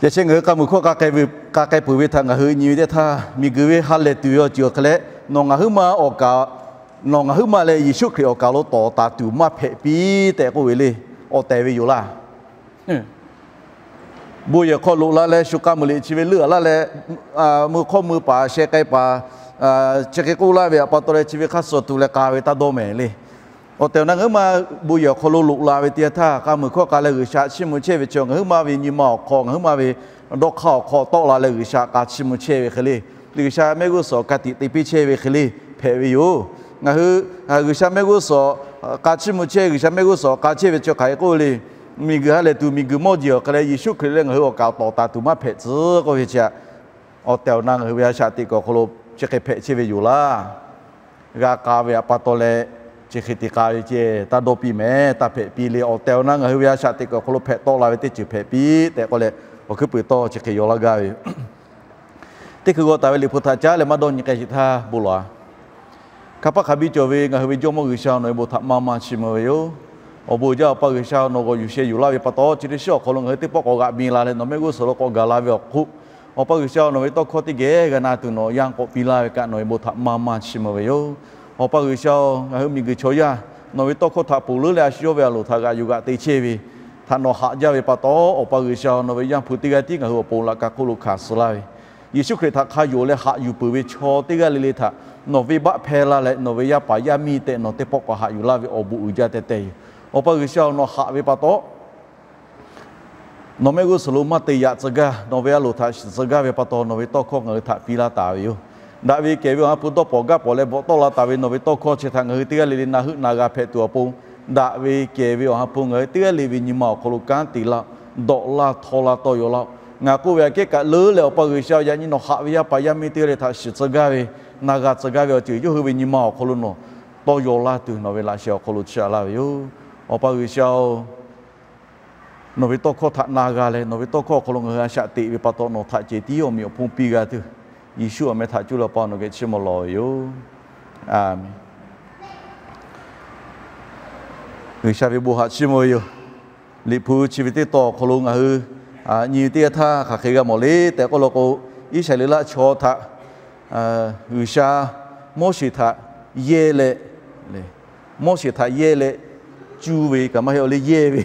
Te chehˇ ngaˬ hui k'a muiˬ hkawˇ k'a k'ai peuˬ ve htaꞈ ngaˬ hui nyi ve teˇ htaˇ, miˬguiˬ ve ha lehˬ tuˬ ve awˬ ceuˬ awˬ hk'aw leh, nawˬ ngaˬ huiˉ ma awˬ kaˍ, nawˬ ngaˬ huiˉ ma leh Yeˍsuˆ Hkriꞈ awˬ kaˍ lo tawˍ taˍ tuˬ maˇ hpehꞈ piˇ tehꞈ k'oˆ ve le. Awˬ tehˬ ve yoˬ laˇ. Bon yehˬ hk'aw loꞈ la leh shu k'a muiˬ liꞈ chi ve leuˆ a laˇ leh, mui hk'awˇ mui paˍ sheh k'ai paˍ, chi hk'e k'oˆ laˇ ve pa taw leh chi ve hk'aˇ suh tuˬ leh k'a ve taˇ dawˇ mehˍ le. Awˬ tehˬ awˬ na ngaˬ huiˉ ma bon yehˬ awˬ hk'aw lo loꞈ la ve teˇ yanˇ htaˇ, k'a muiˬ hkawˇ k'a leh G'uiˬsha chiˇ mvuh chehˇ ve chi ngaˬ huiˉ ma ve nyi ma awˬ hk'aw, ngaˬ huiˉ ma ve dawˇ hk'aˇ awˬ hk'aw tawˆ la leh G'uiˬsha k'a chiˇ mvuh chehˇ ve hk'e le. G'uiˬsha mehˆ g'uˇ suhˍ ka tiꞈ te piˇ chehˇ ve hk'e le hpehꞈ ve yoˬ. Ngaˬ hui G'uiˬsha mehˆ g'uˇ suhˍ k'a chiˇ mvuh chehˇ, G'uiˬsha mehˆ g'uˇ suhˍ k'a chehˇ ve chi hk'aˬ hk'e k'oˆ le. Miˬguiˬ ha lehˬ tuˬ miˬguiˬ mawˇ jeˬ awˬ hk'aw leh Yeˍsuˆ Hkriꞈ leh ngaˬ hui awˬ kaˍ tawˍ taˍ tuˬ maˇ hpehꞈ tcuh k'oˆ ve chi, awˬ tehˬ awˬ na ngaˬ hui ve a shaꞈ teꞈ kuiˬ awˬ hk'aw lo chi hk'e hpehꞈ chehˇ ve yoˬ laˇ. G'a k'a ve pa taw leh chi hk'e te k'a ve ceh taˇ dawˇ piˇ mehˍ, taˇ hpehꞈ piˇ le. Awˬ tehˬ awˬ na ngaˬ hui ve a shaꞈ teꞈ kuiˬ awˬ hk'aw lo hpehꞈ tawˆ la ve teˇ ceuˬ hpehꞈ piˇ tehꞈ k'oˆ leh, awˬ hkuiˉ puiˍ tawˇ chi hk'e yaw laˇ gaˇ ve yoˬ. Teˇ hkui g'aw taˍ ve liꞈ hpu htaꞈ caˉ leh maˇ dawˇ nyi k'ai sheˍ htaˇ bon lawˬ-a. Hk'a paˇ hk'a biˇ cawˬ ve ngaˬ hui ve Jawˇmawˇ G'uiˬsha, nawˬ ve bon htaꞈ maˇ maˇ chiˇ mvuh ve yoˬ. Awˬ bon uiˍ jaˇ Awˬ pa G'uiˬsha, nawˬ g'awˬ yuˬ sheh yuˬ laˇ ve pa taw, chi teˇ shiˉ awˬ hk'aw lo ngaˬ hui teˇ pawˆ k'awꞈ g'aꞈ mi la leh nawˬ mehˆ g'uˇ suhˍ lo k'awꞈ gaˬ la ve awˬ hk'oˆ, Awˬ pa G'uiˬsha, nawˬ ve tawˇ hkawˇ teˇ geh g'a na tuˬ nawˬ yanˇ k'awꞈ piˇ laˇ ve kaꞈ nawˬ ve bon htaꞈ maˇ maˇ chiˇ mvuh ve yoˬ. Awˬ pa G'uiˬsha, ngaˬ hui miˬguiˬ chaw yaˇ nawˬ ve tawˇ hkawˇ htaꞈ ponˬ leuˉ leh a shu yawˇ ve a loˍ htaꞈ g'aꞈ yuˬ g'aꞈ te chehˇ ve htaꞈ nawˬ haꞈ jaˇ ve pa taw, Awˬ pa G'uiˬsha, nawˬ ve Yaˇ hpu teˇ g'aˇ tiˉ ngaˬ hui awˬ pon laꞈ ka hk'oˆ lo hkanˍ suh laˇ ve, Yeˍsuˆ Hkriꞈ htaꞈ hk'a yonˍ leh haꞈ yuˬ peuˬ ve chaw teˇ g'aˇ le le htaꞈ nawˬ venˇbaˆ hpehˇ laˇ leh nawˬ ve yaˇ paˍ yaˇ miˇ tehꞈ nawˬ teˇ pawˆ k'awꞈ haꞈ yuˬ laˇ ve awˬ bon uiˍ jaˇ teh teh yoˬ. Awˬ pa G'uiˬsha, nawˬ haꞈ ve pa taw, nawˬ mehˆ g'uˇ suhˍ lo maˇ te yaꞈ tcuh gaˇ, nawˬ ve a loˍ htaꞈ shiˍ tcuh gaˇ ve pa taw, nawˬ ve tawˇ hkawˇ ngaˬ hui htaꞈ piˇ laˇ taˍ ve yoˬ. Daꞈ ve kehˬ ve Awˬ ha hpu dawˇ pawnˍ gaˇ pawnˍ leh bvuhꞈ tawˆ la taˍ ve nawˬ ve tawˇ hkawˇ chi htaꞈ ngaˬ hui teˇ g'aˇ le le na heuˆ na g'a hpehꞈ tuˬ awˬ pon, daꞈ ve kehˬ ve Awˬ ha hpu ngaˬ hui teˇ g'aˇ le ve nyi ma awˬ hk'aw lo kanˉ te laˇ, dawꞈ laˇ, htaw laˇ, tawˇ yaw laˇ-oˬ. Ngaˬ k'oˆ ve aꞈ kehˉ kaꞈ leuˉ leh Awˬ pa G'uiˬsha, yaꞈ nyi nawˬ haꞈ ve yaˇ paˍ yaˇ miˇ teˇ g'aˇ le htaꞈ shiˍ tcuh gaˇ ve, na g'a tcuh gaˇ ve awˬ ceuˬ yawˇ hui ve nyi ma awˬ hk'aw lo nawˬ tawˇ yaw laˇ tuˬ nawˬ ve laꞈ sheh awˬ hk'aw lo chiˇ aꞈ laˇ ve yoˬ. Awˬ pa G'uiˬsha-oˬ, nawˬ ve tawˇ hkawˇ htaꞈ na g'a leh nawˬ ve tawˇ hkawˇ awˬ hk'aw lo ngaˬ hui a shaꞈ teꞈ ve pa taw nawˬ htaꞈ cehˬ tiˉ awˬ meꞈ awˬ hponˇ piˇ g'a tuˬ, Yeˍsuˆ awˬ meh htaꞈ cuˇ leh Awˬ pa nawˬ geh chiˇ mvuh lawˬ ve yoˬ. Aˬ menˍ. G'uiˬsha ve bon haꞈ chiˇ mvuh ve yoˬ. Liꞈ hpu chi ve teˇ tawn awˬ hk'aw lo ngaˬ hui nyi ve teˇ yanˇ htaˇ hk'aˬ hk'e g'a mawˬ le tehꞈ k'oˆ law k'o, Iˉsaˍreˍlaˆ chaw htaꞈ G'uiˬsha Moˉseˍ htaꞈ yehˇ leh, Moˉseˍ htaꞈ yehˇ leh cuˇ ve kaꞈ maˇ heˆ, awˬ leh yehˇ ve,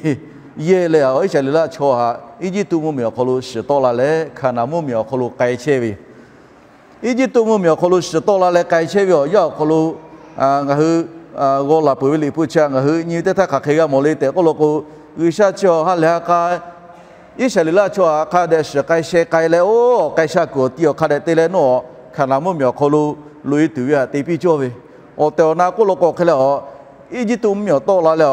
yehˇ leh Iˉsaˍreˍlaˆ chaw htaꞈ Eˇjiˇtuꞈ mvuhˇmiˬ awˬ hk'aw lo shiˍ tawˆ la leh Hkaˍnanˍ mvuhˇmiˬ awˬ hk'aw lo k'ai chehˇ ve Eˇjiˇtuꞈ mvuhˇmiˬ awˬ hk'aw lo shiˍ tawˆ la leh k'ai chehˇ ve awˬ yanˇ awˬ hk'aw lo, ngaˬ hui g'aw laˬ peuˬ ve liꞈ hpu chi htaꞈ ngaˬ hui nyi ve teˇ htaˇ hk'aˬ hk'e g'a mawˬ le tehꞈ k'oˆ law k'o, G'uiˬsha chi awˬ ha lehˬ ha k'a, Iˉsaˍreˍlaˆ chaw htaꞈ hk'a dehꞈ shiˍ k'ai sheh k'ai leh, oˇ k'ai sha kuiˬ awˬ ti awˬ hk'a dehꞈ te leh nawˬ Hkaˍnanˍ mvuhˇmiˬ awˬ hk'aw lo loꞈ e tuˬ ve htaꞈ te piˇ cawˇ ve, awˬ tehˬ awˬ na k'oˆ law k'o hk'e leh, Eˇjiˇtuꞈ mvuhˇmiˬ awˬ tawˆ la leh,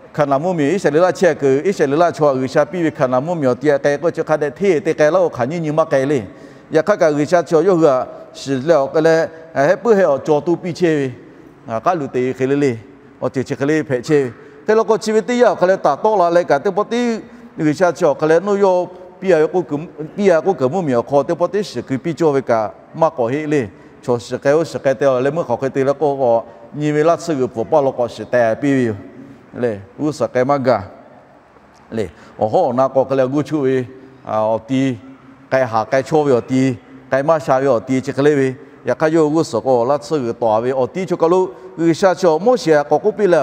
Hkaˍnanˍ mvuhˇmiˬ Iˉsaˍreˍlaˆ chehˇ kuiˬ, Iˉsaˍreˍlaˆ chaw htaꞈ G'uiˬsha piˇ ve Hkaˍnanˍ mvuhˇmiˬ awˬ ti htaꞈ k'ai k'o chi hk'a dehꞈ hteˇ te k'ai laˇ-oˬ, hk'aˬ nyiˇ nyi maˇ k'ai le. Yaꞈ hk'aˇ kaꞈ G'uiˬsha chi awˬ yawˇ hui htaꞈ shiˍ leh awˬ hk'e leh, heh puiˉ heh awˬ cawˬ to piˇ chehˇ ve, k'aˉ luꞈ te hk'e le le, awˬ ceuˬ chi hk'e le hpehꞈ chehˇ ve hk'e law k'o, chi ve teˇ yanˇ awˬ hk'a leh taˍ tawˆ la leh kaꞈ teˇ pawˆ tiˉ G'uiˬsha chi awˬ hk'a leh nawˇ yawˇ piˇ a ve k'oˆ kuiˬ mvuhˇmiˬ awˬ hk'aw teˇ pawˆ tiˉ shiˍ keu piˇ cawˇ ve kaꞈ maˇ k'awꞈ heˆ le. Chaw shiˍ k'ai oˇ shiˍ k'ai te leh meuˇ hk'aˬ hk'e te leh k'o, nyi ve laˇ tsuhˇ g'uiˬ pfuhˍ paˇ lo k'awꞈ shiˍ teh piˇ ve yoˬ. Leh g'uˇ suhˍ k'ai maˇ gaˬ. Leh awˬ hawˉ awˬ na k'awꞈ hk'e leh g'uˇ chuˆ ve awˬ ti, k'ai haˍ k'ai chawˇ ve awˬ ti, k'ai maˇ sha ve awˬ ti chi hk'e le ve, yaꞈ hk'aˇ yawˇ hui g'uˇ suhˍ k'o laˇ tsuhˇ g'uiˬ tawˍ ve awˬ ti chaw kaˬ lo G'uiˬsha chi awˬ Moˉseˍ htaꞈ k'awꞈ k'oˆ piˇ leh,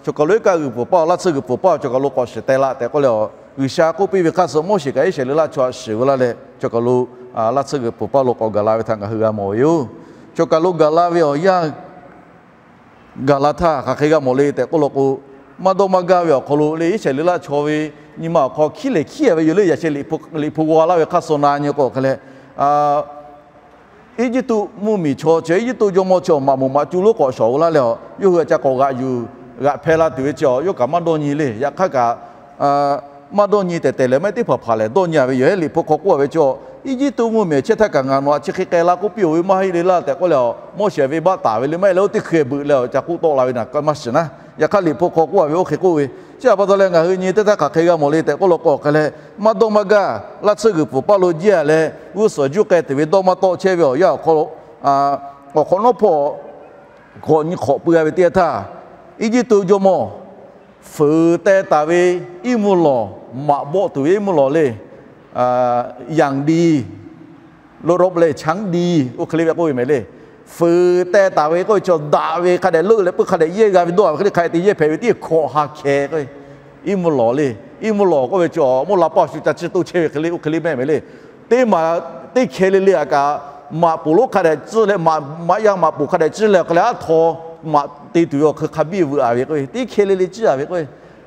chaw kaˬ lo iˉ kaˆ g'uiˬ pfuhˍ paˇ laˇ tsuhˇ g'uiˬ pfuhˍ paˇ chaw kaˬ lo k'awꞈ shiˍ teh laˇ tehꞈ k'oˆ leh, G'uiˬsha k'oˆ piˇ ve hk'aˇ suh Moˉseˍ kaꞈ Iˉsaˍreˍlaˆ chaw htaꞈ shiˍ ve laˇ leh chaw kaˬ lo laˇ tsuhˇ g'uiˬ pfuhˍ paˇ lo k'awꞈ gaˬ la ve htaꞈ ngaˬ hui g'a mawˬ ve yoˬ. Chaw kaˬ lo gaˬ la ve awˬ yanˇ gaˬ la htaˇ hk'aˬ hk'e g'a mawˬ le tehꞈ k'oˆ law k'o, maˇ dawˇ maˇ gaˇ ve awˬ hk'aw lo le Iˉsaˍreˍlaˆ chaw ve nyi ma awˬ hk'aw hkiˉ lehˬ hkiˉ a ve yoˬ le. Yaꞈ sheh liꞈ hpu g'aw laˇ ve hk'aˇ suh na nyi k'o hk'e leh, Eˇjiˇtuꞈ mvuhˇmiˬ chaw chi Eˇjiˇtuꞈ jawˇmawˇ chi awˬ maꞈ moˍ maꞈ cu lonˉ k'awꞈ shawˍ ve laˇ leh, yawˇ hui htaꞈ ca k'awꞈ g'aꞈ yuˬ g'aꞈ hpehˇ la tuˬ ve chi yawˇ kaꞈ maˇ dawˇ nyi le. Yaꞈ hk'aˇ kaꞈ maˇ dawˇ nyi tehˬ tehˬ leh maˇ heˆ teˇ hpaˍ hpaˍ lehˬ dawˇ nyi a ve yoˬ. Heˉ liꞈ hpu hk'aw k'oˆ a ve chi, Eˇjiˇtuꞈ mvuhˇmiˬ chehˇ htaˇ kaꞈ ngaˬ nawˬ htaꞈ chi hk'e k'ai la k'oˆ piˇ-oˬ ve maˇ heˆ le laˇ tehꞈ k'oˆ leh, Moˉseˍ venˇbaˆ taˍ ve le maˇ heˆ leh oˇ teˇ hk'e beuꞈ leh ca k'oˆ tawˆ la ve naˬ maˇ shiˍ naˉ. Yaꞈ hk'aˇ liꞈ hpu hk'aw k'oˆ a ve oˇ hk'e k'oˆ ve, chi htaꞈ pa taw leh ngaˬ hui nyi teˇ htaˇ hk'aˬ hk'e g'a mawˬ le tehꞈ k'oˆ law k'o hk'e leh, maˇ dawˇ maˇ gaˇ laˇ tsuhˇ g'uiˬ pfuhˍ paˇ lo jiˇ a leh g'uˇ suhˍ juˇ k'ai tuˬ ve dawˇ maˇ tawˆ chehˇ ve awˬ yanˇ awˬ hk'aw lo, awˬ hk'awꞈ nawˉ hpawˇ k'awꞈ nyi hk'awꞈ pui a ve teˇ yanˇ htaˇ, Eˇjiˇtuꞈ jawˇmawˇ fuiˍ teh taˍ ve iˉ mvuhˇ lawˬ maꞈ bawˆ tuˬ ve iˉ mvuhˇ lawˬ le, อย่างดี lo rawˆ leh ชั้นดี oˇ hk'e le ve k'oˆ ve mehˍ le. Fuiˍ teh taˍ ve k'oˆ ve chaw daꞈ ve hk'a dehꞈ leuˆ leh puiˉ hk'a dehꞈ yehˇ g'a ve dawˇ ve hk'e le hk'a dehꞈ te yehˇ hpehꞈ ve tiˉ hkawꞈ ha hkeh k'o, iˉ mvuhˇ lawˬ le. Iˉ mvuhˇ lawˬ k'oˆ ve chaw mvuhˇ la paˇ shu ca chiˇ toˇ chehˇ ve hk'e le oˇ hk'e le mehˍ mehˍ le. Teˇ maˬ teˇ hkeh le le a kaꞈ, maꞈ poˍ lonˉ hk'a dehꞈ ciˇ leh, maꞈ yaˇ maꞈ poˍ hk'a dehꞈ ciˇ leh awˬ hk'aw leh aˉ htaw maꞈ te tuˬ ve awˬ hk'e hk'a biˇ veuꞈ a ve k'o, teˇ hkeh le le ciˇ a ve k'o,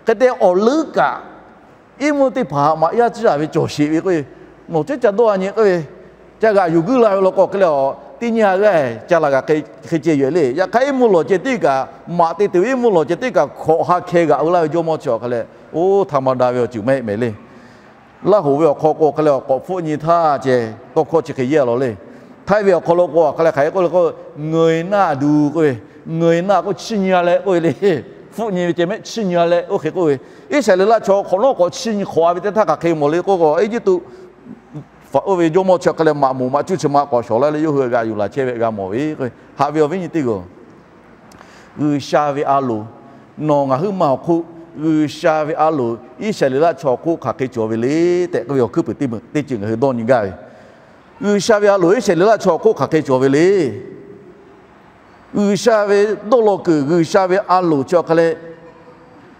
hk'e te awˬ leuˉ kaꞈ iˉ mvuhˇ teˇ hpaˍ maꞈ yaˇ ciˇ a ve cawˬ sheˍ ve k'o, nawˬ cehˉ ca dawˇ a nyi k'oˆ ve, ca g'aꞈ yuˬ guiˇ la ve law k'o hk'e le a, teˇ nyi a g'aˇ ca laˬ g'aꞈ hk'e ceh yoˬ le. Yaꞈ hk'aˇ iˉ mvuhˇ lawˬ ceh tiˉ kaꞈ, maꞈ te tuˬ ve iˉ mvuhˇ lawˬ ceh tiˉ kaꞈ hkawꞈ ha hkeh g'aꞈ ve laˇ ve jawˇmawˇ chi awˬ hk'a leh, oˇ htaꞈ ma da ve awˬ ceuˬ maˇ heˆ mehˍ le. Laˇ hoꞈ ve awˬ hk'aw k'o hk'e le a, k'awꞈ hpfuhˆ nyi htaˇ ceh tawˇ hkawˇ chi hk'e yehˇ a law le. Htaiˇ ve awˬ hk'aw lo k'o a hk'a leh hk'aˬ hk'e k'oˆ le k'o, เงยหน้าดู k'oˆ ve, เงยหน้า k'oˆ chiˇ nyi a leh k'oˆ ve le. Hpfuhˆ nyi ve ceh mehˆ chiˇ nyi a leh oˇ hk'e k'oˆ ve, Iˉsaˍreˍlaˆ chaw hk'awꞈ nawˉ k'awꞈ chiˇ nyi hk'awꞈ a ve teˇ htaˇ hk'aˬ hk'e mawˬ le k'oˆ k'o, Eˇjiˇtuꞈ faˍ oˇ ve jawˇmawˇ chi hk'e leh maꞈ moˍ maꞈ cuˇ chi ma k'awꞈ shawˍ laˇ leh yawˇ hui g'aꞈ yuˬ laˬ chehˇ ve g'a mawˬ ve k'o, haꞈ ve awˬ viˉ nyi teˇ g'aˇ G'uiˬsha ve a loˍ, nawˬ ngaˬ huiˉ ma awˬ hk'oˆ G'uiˬsha ve a loˍ Iˉsaˍreˍlaˆ chaw awˬ hk'oˆ hk'aˬ hk'e cawˬ ve le tehꞈ k'oˆ ve awˬ hkuiˉ puiˍ teˇ ceuˬ ngaˬ hui dawˇ nyi gaˇ ve. G'uiˬsha ve a loˍ Iˉsaˍreˍlaˆ chaw awˬ hk'oˆ hk'aˬ hk'e cawˬ ve le. G'uiˬsha ve dawˇ law kuiˬ, G'uiˬsha ve a loˍ chi awˬ hk'a leh,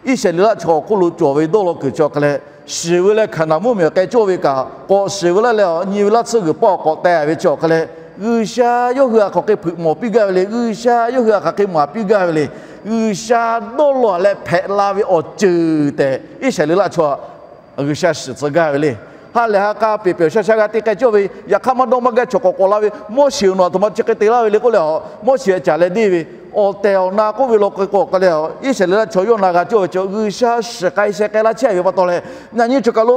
Iˉsaˍreˍlaˆ chaw awˬ hk'oˆ lo cawˬ ve dawˇ law kuiˬ chi awˬ hk'a leh, shiˍ ve leh Hkaˍnanˍ mvuhˇmiˬ awˬ k'ai cawˇ ve kaꞈ k'awꞈ shiˍ ve laˇ leh, nyi ve laˇ tsuhˇ g'uiˬ paˇ awˬ k'awꞈ teh ve chi awˬ hk'a leh, G'uiˬsha yawˇ hui htaꞈ hk'aˬ hk'e hpeuꞈ mawˬ piˇ gaˇ ve le. G'uiˬsha yawˇ hui htaꞈ hk'aˬ hk'e maˍ piˇ gaˇ ve le. G'uiˬsha dawˇ law leh hpehꞈ la ve awˬ ceuˬ tehꞈ Iˉsaˍreˍlaˆ chaw G'uiˬsha shiˍ tcuh gaˇ ve le. Ha lehˬ ha k'a peˬ peˬ awˬ sha sha g'a te k'ai cawˇ ve, yaꞈ hk'aˇ maˇ dawˇ maˇ gaˇ chaw k'awꞈ k'awꞈ la ve, Moˉseˍ nawˬ aˬ htoꞈ ma chi hk'e te laˇ ve le k'oˆ leh a, Moˉseˍ a caˍ leh deˇ ve awˬ tehˬ awˬ na k'oˆ ve law k'o hk'a leh, Iˉsaˍreˍlaˆ chaw yawˇ na g'a cawˇ ve chaw G'uiˬsha shiˍ k'ai sheh k'ai laˇ chehˇ ve pa taw leh, yaꞈ nyi chaw kaˬ lo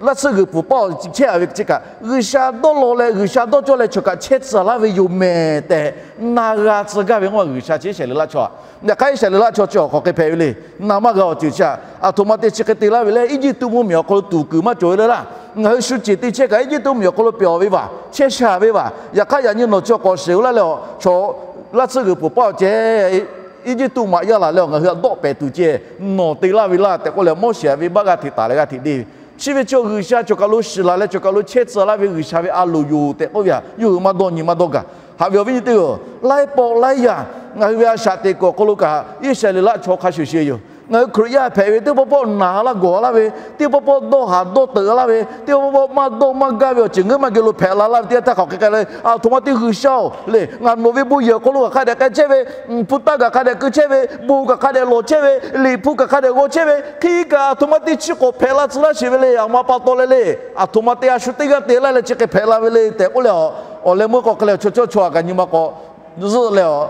laˇ tsuhˇ g'uiˬ pfuhˍ paˇ awˬ chehˇ a ve chi kaꞈ, G'uiˬsha dawˇ law leh G'uiˬsha dawˇ cawˇ leh chaw kaꞈ chehˇ tcuh laˇ ve yoˬ mehˍ tehꞈ na g'a tcuh gaˇ ve k'o, G'uiˬsha chi Iˉsaˍreˍlaˆ chaw a. Yaꞈ hk'aˇ Iˉsaˍreˍlaˆ chaw chi awˬ hk'aˬ hk'e hpehꞈ ve le. Na maˇ g'a awˬ ceuˬ chi a, aˬ htoꞈ ma te chi hk'e te laˇ ve leh, Eˇjiˇtuꞈ mvuhˇmiˬ awˬ hk'aw lo tuˍ kuiˬ maˇ cawˬ ve le laˇ. Ngaˬ hui shu ceˬ te chehˇ kaꞈ Eˇjiˇtuꞈ mvuhˇmiˬ awˬ hk'aw lo pyawˬ ve vaˬ, chehˇ sha ve vaˬ. Yaꞈ hk'aˇ yaꞈ nyi nawˬ chi k'awꞈ shiˍ laˇ leh a, chaw laˇ tsuhˇ g'uiˬ pfuhˍ paˇ awˬ ceh Eˇjiˇtuꞈ maꞈ yaˇ laˬ leh a, ngaˬ hui htaꞈ dawˆ pehˍ tuˬ ceh nawˬ te laˇ ve laˇ tehꞈ k'oˆ leh, Moˉseˍ ve baˆ g'aˇ hteꞈ taˍ leh g'aˇ hteꞈ deˇ ve chi ve chaw G'uiˬsha chaw kaˬ lo shiˍ laˬ leh chaw kaˬ lo chehˇ tcuh laˇ ve G'uiˬsha ve a loˍ yoˬ tehꞈ k'oˆ ve htaꞈ yawˇ hui maˇ dawˇ nyi maˇ dawˇ gaˬ. Haꞈ ve awˬ viˉ nyi teˇ g'aˇ, laiˉ pawˆ laiˉ yaˇ ngaˬ hui ve a shaꞈ teꞈ kuiˬ awˬ hk'aw lo kaꞈ Iˉsaˍreˍlaˆ chaw hk'a shuˍ shuˍ yoˬ. Ngaˬ hui Hkriꞈ yaˇ hpehꞈ ve teˇ pawˆ pawˆ naˬ laˇ gawˬ laˇ ve, teˇ pawˆ pawˆ dawˇ haˍ dawˇ teuꞈ laˇ ve, teˇ pawˆ pawˆ maˇ dawˇ maˇ gaˇ ve awˬ ceuˬ ngeuˉ maˇ geh lo hpehꞈ la laˇ ve teˇ htaˇ hk'aˬ hk'e k'ai le. Aˬ htoꞈ ma te G'uiˬsha-oˬ le, ngaˬ nawˬ ve bon yehˬ awˬ hk'aw lo kaꞈ hk'a dehꞈ k'ai chehˇ ve, hpu taˇ kaꞈ hk'a dehꞈ keu chehˇ ve, bon kaꞈ hk'a dehꞈ lawˬ chehˇ ve, liꞈ hpu kaꞈ hk'a dehꞈ g'aw chehˇ ve, hk'e kaꞈ aˬ htoꞈ ma te chi k'awꞈ hpehꞈ la tcuh laˇ sheˍ ve le. Aˬ ma pa taw leh le, aˬ htoꞈ ma te a shu teˇ g'aˇ te laˇ leh chi hk'e hpehꞈ la ve le tehꞈ k'oˆ leh a, awˬ leh meuˇ k'o hk'e leh chaw chawˇ chaw a kaꞈ nyi ma k'awꞈ zuhˆ leh a,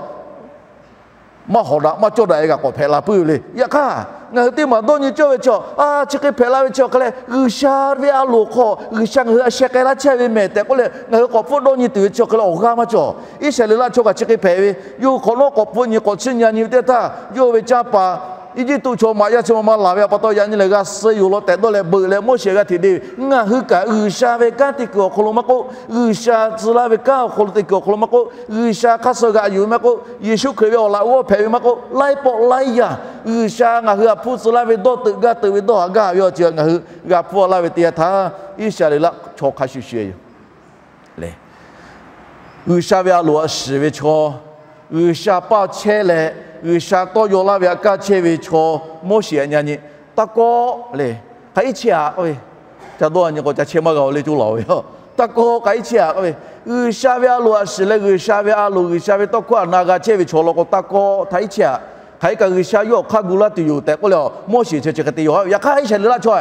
maˇ hawˍ daꞈ maˇ cawˇ daꞈ e kaꞈ k'awꞈ hpehꞈ la puiˉ ve le. Yaꞈ hk'aˇ ngaˬ hui teˇ maˬ dawˇ nyi cawˇ ve chi a, chi hk'e hpehꞈ la ve chi awˬ hk'a leh G'uiˬsha ve a loˍ hk'aw G'uiˬsha ngaˬ hui a sheh k'ai laˇ chehˇ ve mehˍ tehꞈ k'oˆ leh, ngaˬ hui k'awꞈ hpfuhˆ dawˇ nyi tuˬ ve chi awˬ hk'a leh awˬ g'aˇ maˇ cawˬ. Iˉsaˍreˍlaˆ chaw kaꞈ chi hk'e hpehꞈ ve, yawˇ hui hk'awꞈ nawˉ k'awꞈ hpfuhˆ nyi k'awꞈ chiˇ nyi a nyi ve teˇ htaˇ, yawˇ hui ve canˇ paˍ Eˇjiˇtuꞈ chaw maꞈ yaˇ chi ma ma laˬ ve pa taw yaꞈ nyi lehˬ g'a suh yoˬ law tehꞈ dawˇ leh beuꞈ leh Moˉseˍ g'a hteꞈ deˇ ve, ngaˬ hui kaꞈ G'uiˬsha ve kanˉ te kuiˬ awˬ hk'aw lo maˇ k'oˆ, G'uiˬsha tcuh laˇ ve kanˉ awˬ hk'aw lo te kuiˬ awˬ hk'aw lo maˇ k'oˆ, G'uiˬsha hk'aˇ suh g'aꞈ yuˬ ve maˇ k'oˆ, Yeˍsuˆ Hkriꞈ ve awˬ laꞈ g'awˇ hpehꞈ ve maˇ k'oˆ, laiˉ pawˆ laiˉ yaˇ G'uiˬsha ngaˬ hui htaꞈ hpfuhˇ tcuh laˇ ve dawˇ teuꞈ gaˇ teuꞈ ve dawˇ haˍ gaˇ ve awˬ ceuˬ ngaˬ hui g'a hpfuhˇ laˇ ve teˇ yanˇ htaˇ, Iˉsaˍreˍlaˆ chaw hk'a shuˍ shuˍ yoˬ. G'uiˬsha ve a loˍ htaꞈ shiˍ ve chaw, G'uiˬsha paˇ chehˇ leh G'uiˬsha tawˇ yaw laˇ ve htaꞈ kaˇ chehˇ ve chaw Moˉseˍ htaꞈ nyi nyi, taˇ kawˆ le. Hk'aˬ iˉ chehˇ a k'oˆ ve, ca dawˇ nyi k'o ca chehˇ maˇ g'a-o le coˇ laˬ-oˬ ve. Taˇ kawˆ, hk'aˬ iˉ chehˇ a k'oˆ ve, G'uiˬsha ve a loˍ htaꞈ shiˍ leh G'uiˬsha ve a loˍ G'uiˬsha ve tawˇ hkawˇ htaꞈ na g'a chehˇ ve chaw law k'o taˇ kawˆ, hk'aˬ iˉ chehˇ a. Hk'aˬ hk'e kaꞈ G'uiˬsha yawˇ awˬ hk'aˇ gu laˇ tuˬ yoˬ tehꞈ k'oˆ leh a, Moˉseˍ chi chi hk'e te yaw. Yaꞈ hk'aˇ Iˉsaˍreˍlaˆ chaw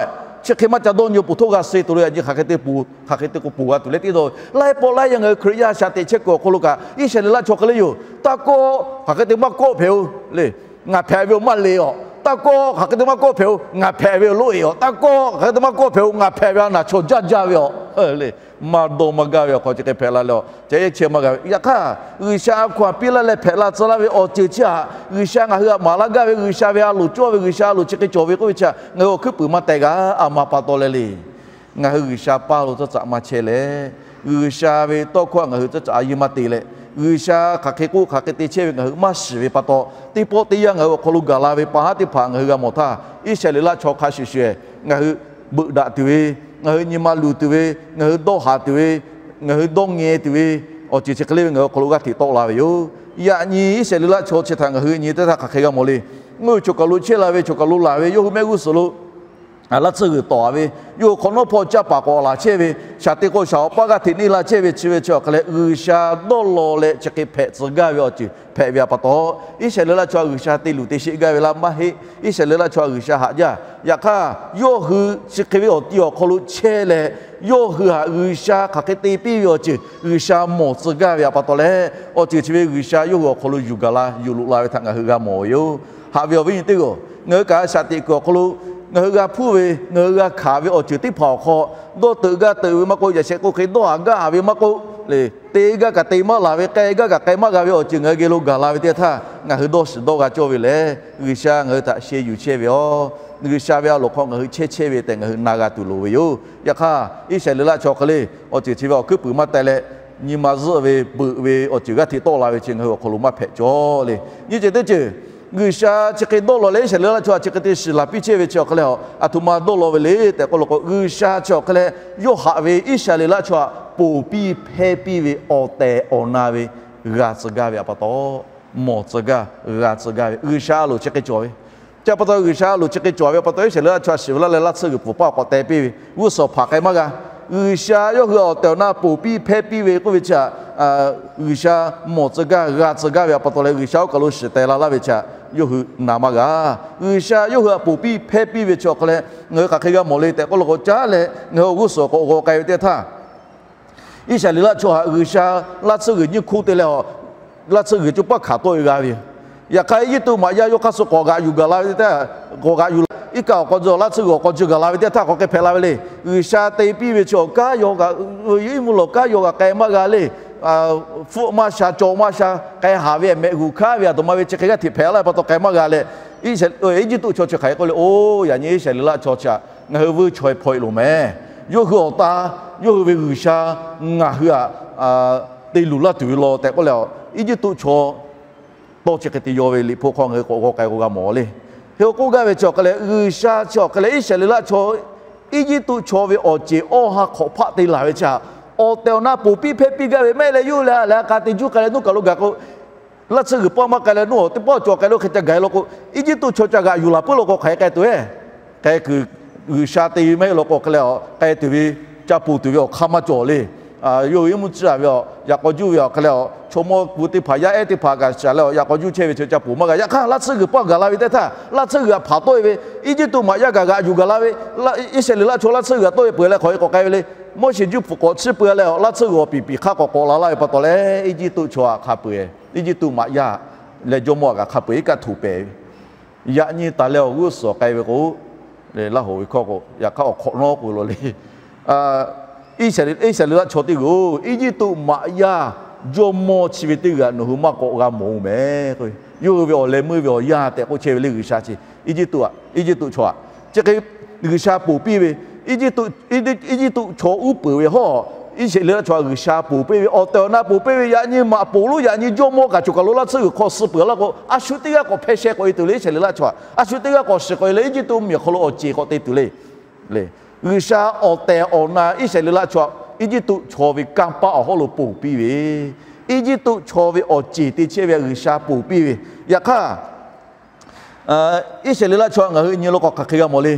chi hk'e maˇ ca dawˇ nyi, poˬ htoˇ g'a suh tuˬ le. Yaꞈ nyi hk'aˬ hk'e te poˬ, hk'aˬ hk'e te k'o poˬ g'a tuˬ le teˇ dawˇ. Laiˉ pawˆ laiˉ yaˇ ngaˬ hui Hkriꞈ yaˇ shaꞈ teꞈ chehˇ kuiˬ awˬ hk'aw lo kaꞈ Iˉsaˍreˍlaˆ chaw hk'e le yoˬ. Taˇ kawˆ, hk'aˬ hk'e te maˇ kawˆ hpehꞈ-o le. Ngaˬ hpehꞈ ve awˬ maˇ le awˬ. Taˇ kawˆ, hk'aˬ hk'e te maˇ kawˆ hpehꞈ-o, ngaˬ hpehꞈ ve awˬ loˆ e awˬ. Taˇ kawˆ, hk'aˬ hk'e te maˇ kawˆ hpehꞈ-o, ngaˬ hpehꞈ ve a naˬ chaw jaˇ jaˇ ve awˬ. Maˇ dawˇ maˇ gaˇ ve awˬ hk'aw chi hk'e hpehꞈ la leh a, ca ehˉ chehˇ maˇ g'a ve. Yaꞈ hk'aˇ G'uiˬsha a hkaw anˬ piˇ laˇ leh hpehꞈ la tcuh laˇ ve awˬ ceuˬ chi htaꞈ G'uiˬsha ngaˬ hui htaꞈ maˍ laˇ gaˇ ve, G'uiˬsha ve a loˍ cawˇ ve, G'uiˬsha a loˍ chi hk'e cawˬ ve k'oˆ ve chi htaꞈ ngaˬ hui awˬ hkuiˉ puiˍ maˇ teh g'a. A ma pa taw leh le, ngaˬ hui G'uiˬsha paˇ lo tcuhˇ caꞈ maˇ chehˇ leh, G'uiˬsha ve tawˇ hkawˇ htaꞈ ngaˬ hui tcuhˇ caꞈ a yeˇ maˇ te leh, G'uiˬsha hk'aˬ hk'e k'oˆ hk'aˬ hk'e te chehˇ ve ngaˬ hui maˇ shiˍ ve pa taw, teˇ pawˆ teˇ yanˇ ngaˬ hui awˬ hk'aw lo gaˬ la ve pa haˉ teˇ hpaˍ ngaˬ hui g'a mawˬ htaˇ, Iˉsaˍreˍlaˆ chaw hk'a shuˍ shuˍ ngaˬ hui beuꞈ daꞈ tuˬ ve, ngaˬ hui nyi ma luˬ tuˬ ve, ngaˬ hui dawˇ haˍ tuˬ ve, ngaˬ hui dawˇ ngeh tuˬ ve, awˬ ceuˬ chi hk'e le ve ngaˬ hui awˬ hk'aw lo g'aˇ hteꞈ tawˆ la ve yoˬ. Yaꞈ nyi Iˉsaˍreˍlaˆ chaw chi htaꞈ ngaˬ hui nyi teˇ htaˇ hk'aˬ hk'e g'a mawˬ le. Ngaˬ hui choˬ kaˬ lo chehˇ la ve, choˬ kaˬ lo laˬ ve yawˇ hui mehˆ g'uˇ suhˍ lo laˇ tsuhˇ g'uiˬ tawˍ ve, yawˇ hui hk'awꞈ nawˉ hpawˇ caˇ paˍ k'awꞈ laˬ chehˇ ve, shaˍ te k'o shaˍ awˬ paˇ g'aˇ hteꞈ neˇ la chehˇ ve chi ve chi awˬ hk'aˬ leh G'uiˬsha dawˇ law leh chi hk'e hpehꞈ tcuh gaˇ ve awˬ ceuˬ hpehꞈ ve pa taw, Iˉsaˍreˍlaˆ chaw G'uiˬsha te luˬ te sheˆ gaˇ ve laˇ maˇ heˆ. Iˉsaˍreˍlaˆ chaw G'uiˬsha haꞈ jaˇ. Yaꞈ hk'aˇ, yawˇ hui chi hk'e ve awˬ ti awˬ hk'aw lo chehˇ leh, yawˇ hui htaꞈ G'uiˬsha hk'aˬ hk'e te piˇ ve awˬ ceuˬ G'uiˬsha mawˬ tcuh gaˇ ve pa taw leh, awˬ ceuˬ chi ve G'uiˬsha yawˇ hui awˬ hk'aw lo yuˬ gaˬ la yuˬ loꞈ la ve htaꞈ ngaˬ hui g'a mawˬ ve yoˬ. Haꞈ ve awˬ viˉ nyi teˇ g'aˇ, ngaˬ hui kaꞈ shaꞈ teꞈ kuiˬ awˬ hk'aw lo ngaˬ hui g'a hpuˇ ve, ngaˬ hui g'a hkanˍ ve awˬ ceuˬ teˇ hpaˍ awˬ hk'aw, dawˇ teuꞈ gaˇ teuꞈ ve maˇ k'oˆ, yaꞈ shehˍ k'oˆ hk'e dawˇ haˍ gaˇ haˍ ve maˇ k'oˆ le, te gaˇ kaꞈ te maˇ laˬ ve, k'ai gaˇ kaꞈ k'ai maˇ g'a ve awˬ ceuˬ ngaˬ hui geh lo gaˬ la ve teˇ htaˇ, ngaˬ hui dawˇ shiˍ dawˇ g'a cawˇ ve lehˬ, G'uiˬsha ngaˬ hui htaꞈ sheh yuˬ chehˇ ve yoˬ. G'uiˬsha ve a loˍ hk'aw ngaˬ hui chehˇ chehˇ ve tehꞈ ngaˬ hui na g'a tuˬ loˍ ve yoˬ. Yaꞈ hk'aˇ, Iˉsaˍreˍlaˆ chaw hk'e le awˬ ceuˬ chi ve awˬ hkuiˉ puiˍ maˇ teh leh, nyi ma zuhˆ ve, beuꞈ ve awˬ ceuˬ g'aˇ hteꞈ tawˆ la ve chi ngaˬ hui awˬ hk'aw lo maˇ hpehꞈ cawˇ le. Nyi ceuˬ teˇ ceuˬ, G'uiˬsha chi hk'e dawˇ law leh Iˉsaˍreˍlaˆ chaw htaꞈ chi hk'e te shiˍ laˬ piˇ chehˇ ve chi awˬ hk'e leh, aˬ htoꞈ ma dawˇ law ve le tehꞈ k'oˆ law k'o, G'uiˬsha chi awˬ hk'e leh yawˇ haꞈ ve Iˉsaˍreˍlaˆ chaw htaꞈ ponˬ piˇ hpehˇ piˇ ve awˬ tehˬ awˬ na ve g'a tcuh gaˇ ve pa taw, mawˬ tcuh gaˇ, g'a tcuh gaˇ ve G'uiˬsha a loˍ chi hk'e cawˬ ve. Chi pa taw G'uiˬsha a loˍ chi hk'e cawˬ ve pa taw, Iˉsaˍreˍlaˆ chaw shiˍ ve laˇ leh laˇ tsuhˇ g'uiˬ pfuhˍ paˇ awˬ k'awꞈ teh piˇ ve, g'uˇ suhˍ hpaˍ k'ai maˇ g'a. G'uiˬsha yawˇ hui awˬ tehˬ awˬ na ponˬ piˇ hpehˇ piˇ ve k'oˆ ve chi htaꞈ, G'uiˬsha mawˬ tcuh gaˇ, g'a tcuh gaˇ ve pa taw leh, G'uiˬsha oˇ kaˬ lo shiˍ teh la laˇ ve chi htaꞈ yawˇ hui na maˇ g'a. G'uiˬsha yawˇ hui htaꞈ ponˬ piˇ hpehˇ piˇ ve chi awˬ hk'e leh, ngaˬ hui hk'aˬ hk'e g'a mawˬ le tehꞈ k'oˆ law k'o, caˉ leh ngaˬ hui awˬ g'uˇ suhˍ k'awꞈ g'aw k'ai ve teˇ htaˇ, Iˉsaˍreˍlaˆ chaw htaꞈ G'uiˬsha laˇ tsuhˇ g'uiˬ nyiˇ hkuˇ te leh, laˇ tsuhˇ g'uiˬ coˇ paˇ hkanˍ tawˆ ve g'a ve yoˬ. Yaꞈ hk'aˇ, Eˇjiˇtuꞈ maꞈ yaˇ yawˇ hk'aˇ suh k'awꞈ g'aꞈ yuˬ gaˬ la ve teˇ htaˇ, k'awꞈ g'aꞈ yuˬ la, iˉ kaˆ awˬ k'aw jawˇ laˇ tsuhˇ g'uiˬ awˬ k'aw jawˇ gaˬ la ve teˇ htaˇ hk'aˬ hk'e hpehꞈ la ve le. G'uiˬsha te piˇ ve chi awˬ kaˉ yaw, iˉ mvuhˇ lawˬ kaˉ yaw g'aꞈ k'ai maˇ g'a le. Hpfuhˆ maˇ sha, caw maˇ sha, k'ai haˍ ve mehꞈ g'uˬ hkanˉ ve aˬ htoꞈ ma ve chi hk'e g'aˇ hteꞈ hpehꞈ la ve pa taw k'ai maˇ g'a leh, Eˇjiˇtuꞈ chaw chi hk'aˬ hk'e k'oˆ le, Oˬ, yaꞈ nyi Iˉsaˍreˍlaˆ chaw chi htaꞈ ngaˬ hui vuiˇ chaweh hpaw e loˬ mehˍ. Yawˇ hui awˬ ta, yawˇ hui ve G'uiˬsha ngaˬ hui htaꞈ te luˬ laˇ tuˬ ve law tehꞈ k'oˆ leh, Eˇjiˇtuꞈ chaw tawˇ chi hk'e te yaw ve Liꞈ hpu hk'aw ngaˬ hui k'awꞈ g'aw k'ai k'o g'a mawˬ le. Hk'e k'oˆ gaˇ ve chi awˬ hk'e leh, G'uiˬsha chi awˬ hk'e leh Iˉsaˍreˍlaˆ chaw, Eˇjiˇtuꞈ chaw ve awˬ ceˬ awˇ ha hk'awꞈ hpaˆ te laˬ ve chi htaꞈ awˬ tehˬ awˬ na ponˬ piˇ hpehˇ piˇ gaˇ ve mehˆ leh, yawˇ hui lehˬ a leh a k'a te juˇ k'ai leh nuˇ kaˬ lo gaˬ k'o, laˇ tsuhˇ g'uiˬ paˇ maˇ k'ai leh nuˇ awˬ teˇ pawˆ cawˬ k'ai lo hk'e ca gaˬ e law k'o, Eˇjiˇtuꞈ chaw ca g'aꞈ yuˬ laˬ puiˉ law k'o hk'aˬ hk'e k'ai tuˬ e. Hk'e kuiˬ G'uiˬsha te ve maˇ heˆ law k'o hk'e leh, k'ai tuˬ ve ca ponˬ tuˬ ve awˬ hk'aˇ maˇ cawˬ le. Yawˇ hui iˉ mvuhˇ ciˇ a ve, yaꞈ k'aw juˇ ve awˬ hk'e leh, chaw mawˇ pu teˇ hpaˍ yaˇ ehˉ teˇ hpaˍ kaꞈ shaˍ leh, yaꞈ k'aw juˇ chehˇ ve chi ca ponˬ maˇ g'a. Yaꞈ hk'aˇ, laˇ tsuhˇ g'uiˬ paˇ gaˬ la ve teˇ htaˇ, laˇ tsuhˇ g'uiˬ htaꞈ hpanˍ tawˆ e ve, Eˇjiˇtuꞈ maꞈ yaˇ kaꞈ g'aꞈ yuˬ gaˬ la ve, Iˉsaˍreˍlaˆ chaw laˇ tsuhˇ g'uiˬ htaꞈ tawˆ e peuˬ leh hk'aˬ hk'e k'awꞈ k'ai ve le. Moˉseˍ juˇ hpfuhˍ k'awꞈ chiˇ peu leh, laˇ tsuhˇ g'uiˬ awˬ piˍ piˍ hk'aˇ k'awꞈ k'awꞈ la laˇ ve pa taw leh, Eˇjiˇtuꞈ chaw htaꞈ hk'a peu eˬ, Eˇjiˇtuꞈ maꞈ yaˇ leh jawˇmawˇ kaꞈ hk'a peu eˬ iˉ kaˆ htoꞈ pehˍ ve Yaꞈ nyi taˍ leh awˬ g'uˇ suhˍ k'ai ve k'o, laˇ hoꞈ ve hkawˇ k'o, yaꞈ hk'aˇ awˬ hk'awꞈ nawˉ k'oˆ lo le. Iˉsaˍreˍlaˆ chaw teˇ g'uiˬ-oˬ, Eˇjiˇtuꞈ maꞈ yaˇ jawˇmawˇ chi ve teˇ g'uiˬ htaꞈ nawˬ hui maˇ k'awꞈ g'a mawˬ-oˬ mehˍ k'o, yawˇ hui ve awˬ leh meuˇ ve awˬ yaˇ tehꞈ k'oˆ chehˇ ve le G'uiˬsha chi. Eˇjiˇtuꞈ, Eˇjiˇtuꞈ chaw htaꞈ chi hk'e G'uiˬsha ponˬ piˇ ve, Eˇjiˇtuꞈ chaw uˉ peunˍ ve hawˉ, Iˉsaˍreˍlaˆ chaw htaꞈ G'uiˬsha ponˬ piˇ ve, awˬ tehˬ awˬ na ponˬ piˇ ve, yaꞈ nyi maꞈ poˍ lonˉ yaꞈ nyi jawˇmawˇ kaꞈ choˬ kaˬ lo laˇ tsuhˇ g'uiˬ hk'aw suh peuˬ laˇ k'o, a shu teˇ g'aˇ k'awꞈ hpeh sheh k'awꞈ e tuˬ le. Iˉsaˍreˍlaˆ chaw htaꞈ a shu teˇ g'aˇ k'awꞈ shiˍ k'awꞈ e leh, Eˇjiˇtuꞈ mvuhˇmiˬ awˬ hk'aw lo awˬ ceˬ k'awꞈ te tuˬ le. G'uiˬsha awˬ tehˬ awˬ na Iˉsaˍreˍlaˆ chaw htaꞈ Eˇjiˇtuꞈ chaw ve kanˇ paˆ awˬ hawˉ lo ponˬ piˇ ve, Eˇjiˇtuꞈ chaw ve awˬ ceˬ te chehˇ ve G'uiˬsha ponˬ piˇ ve. Yaꞈ hk'aˇ, Iˉsaˍreˍlaˆ chaw ngaˬ hui nyi lo k'awꞈ hk'aˬ hk'e g'a mawˬ le.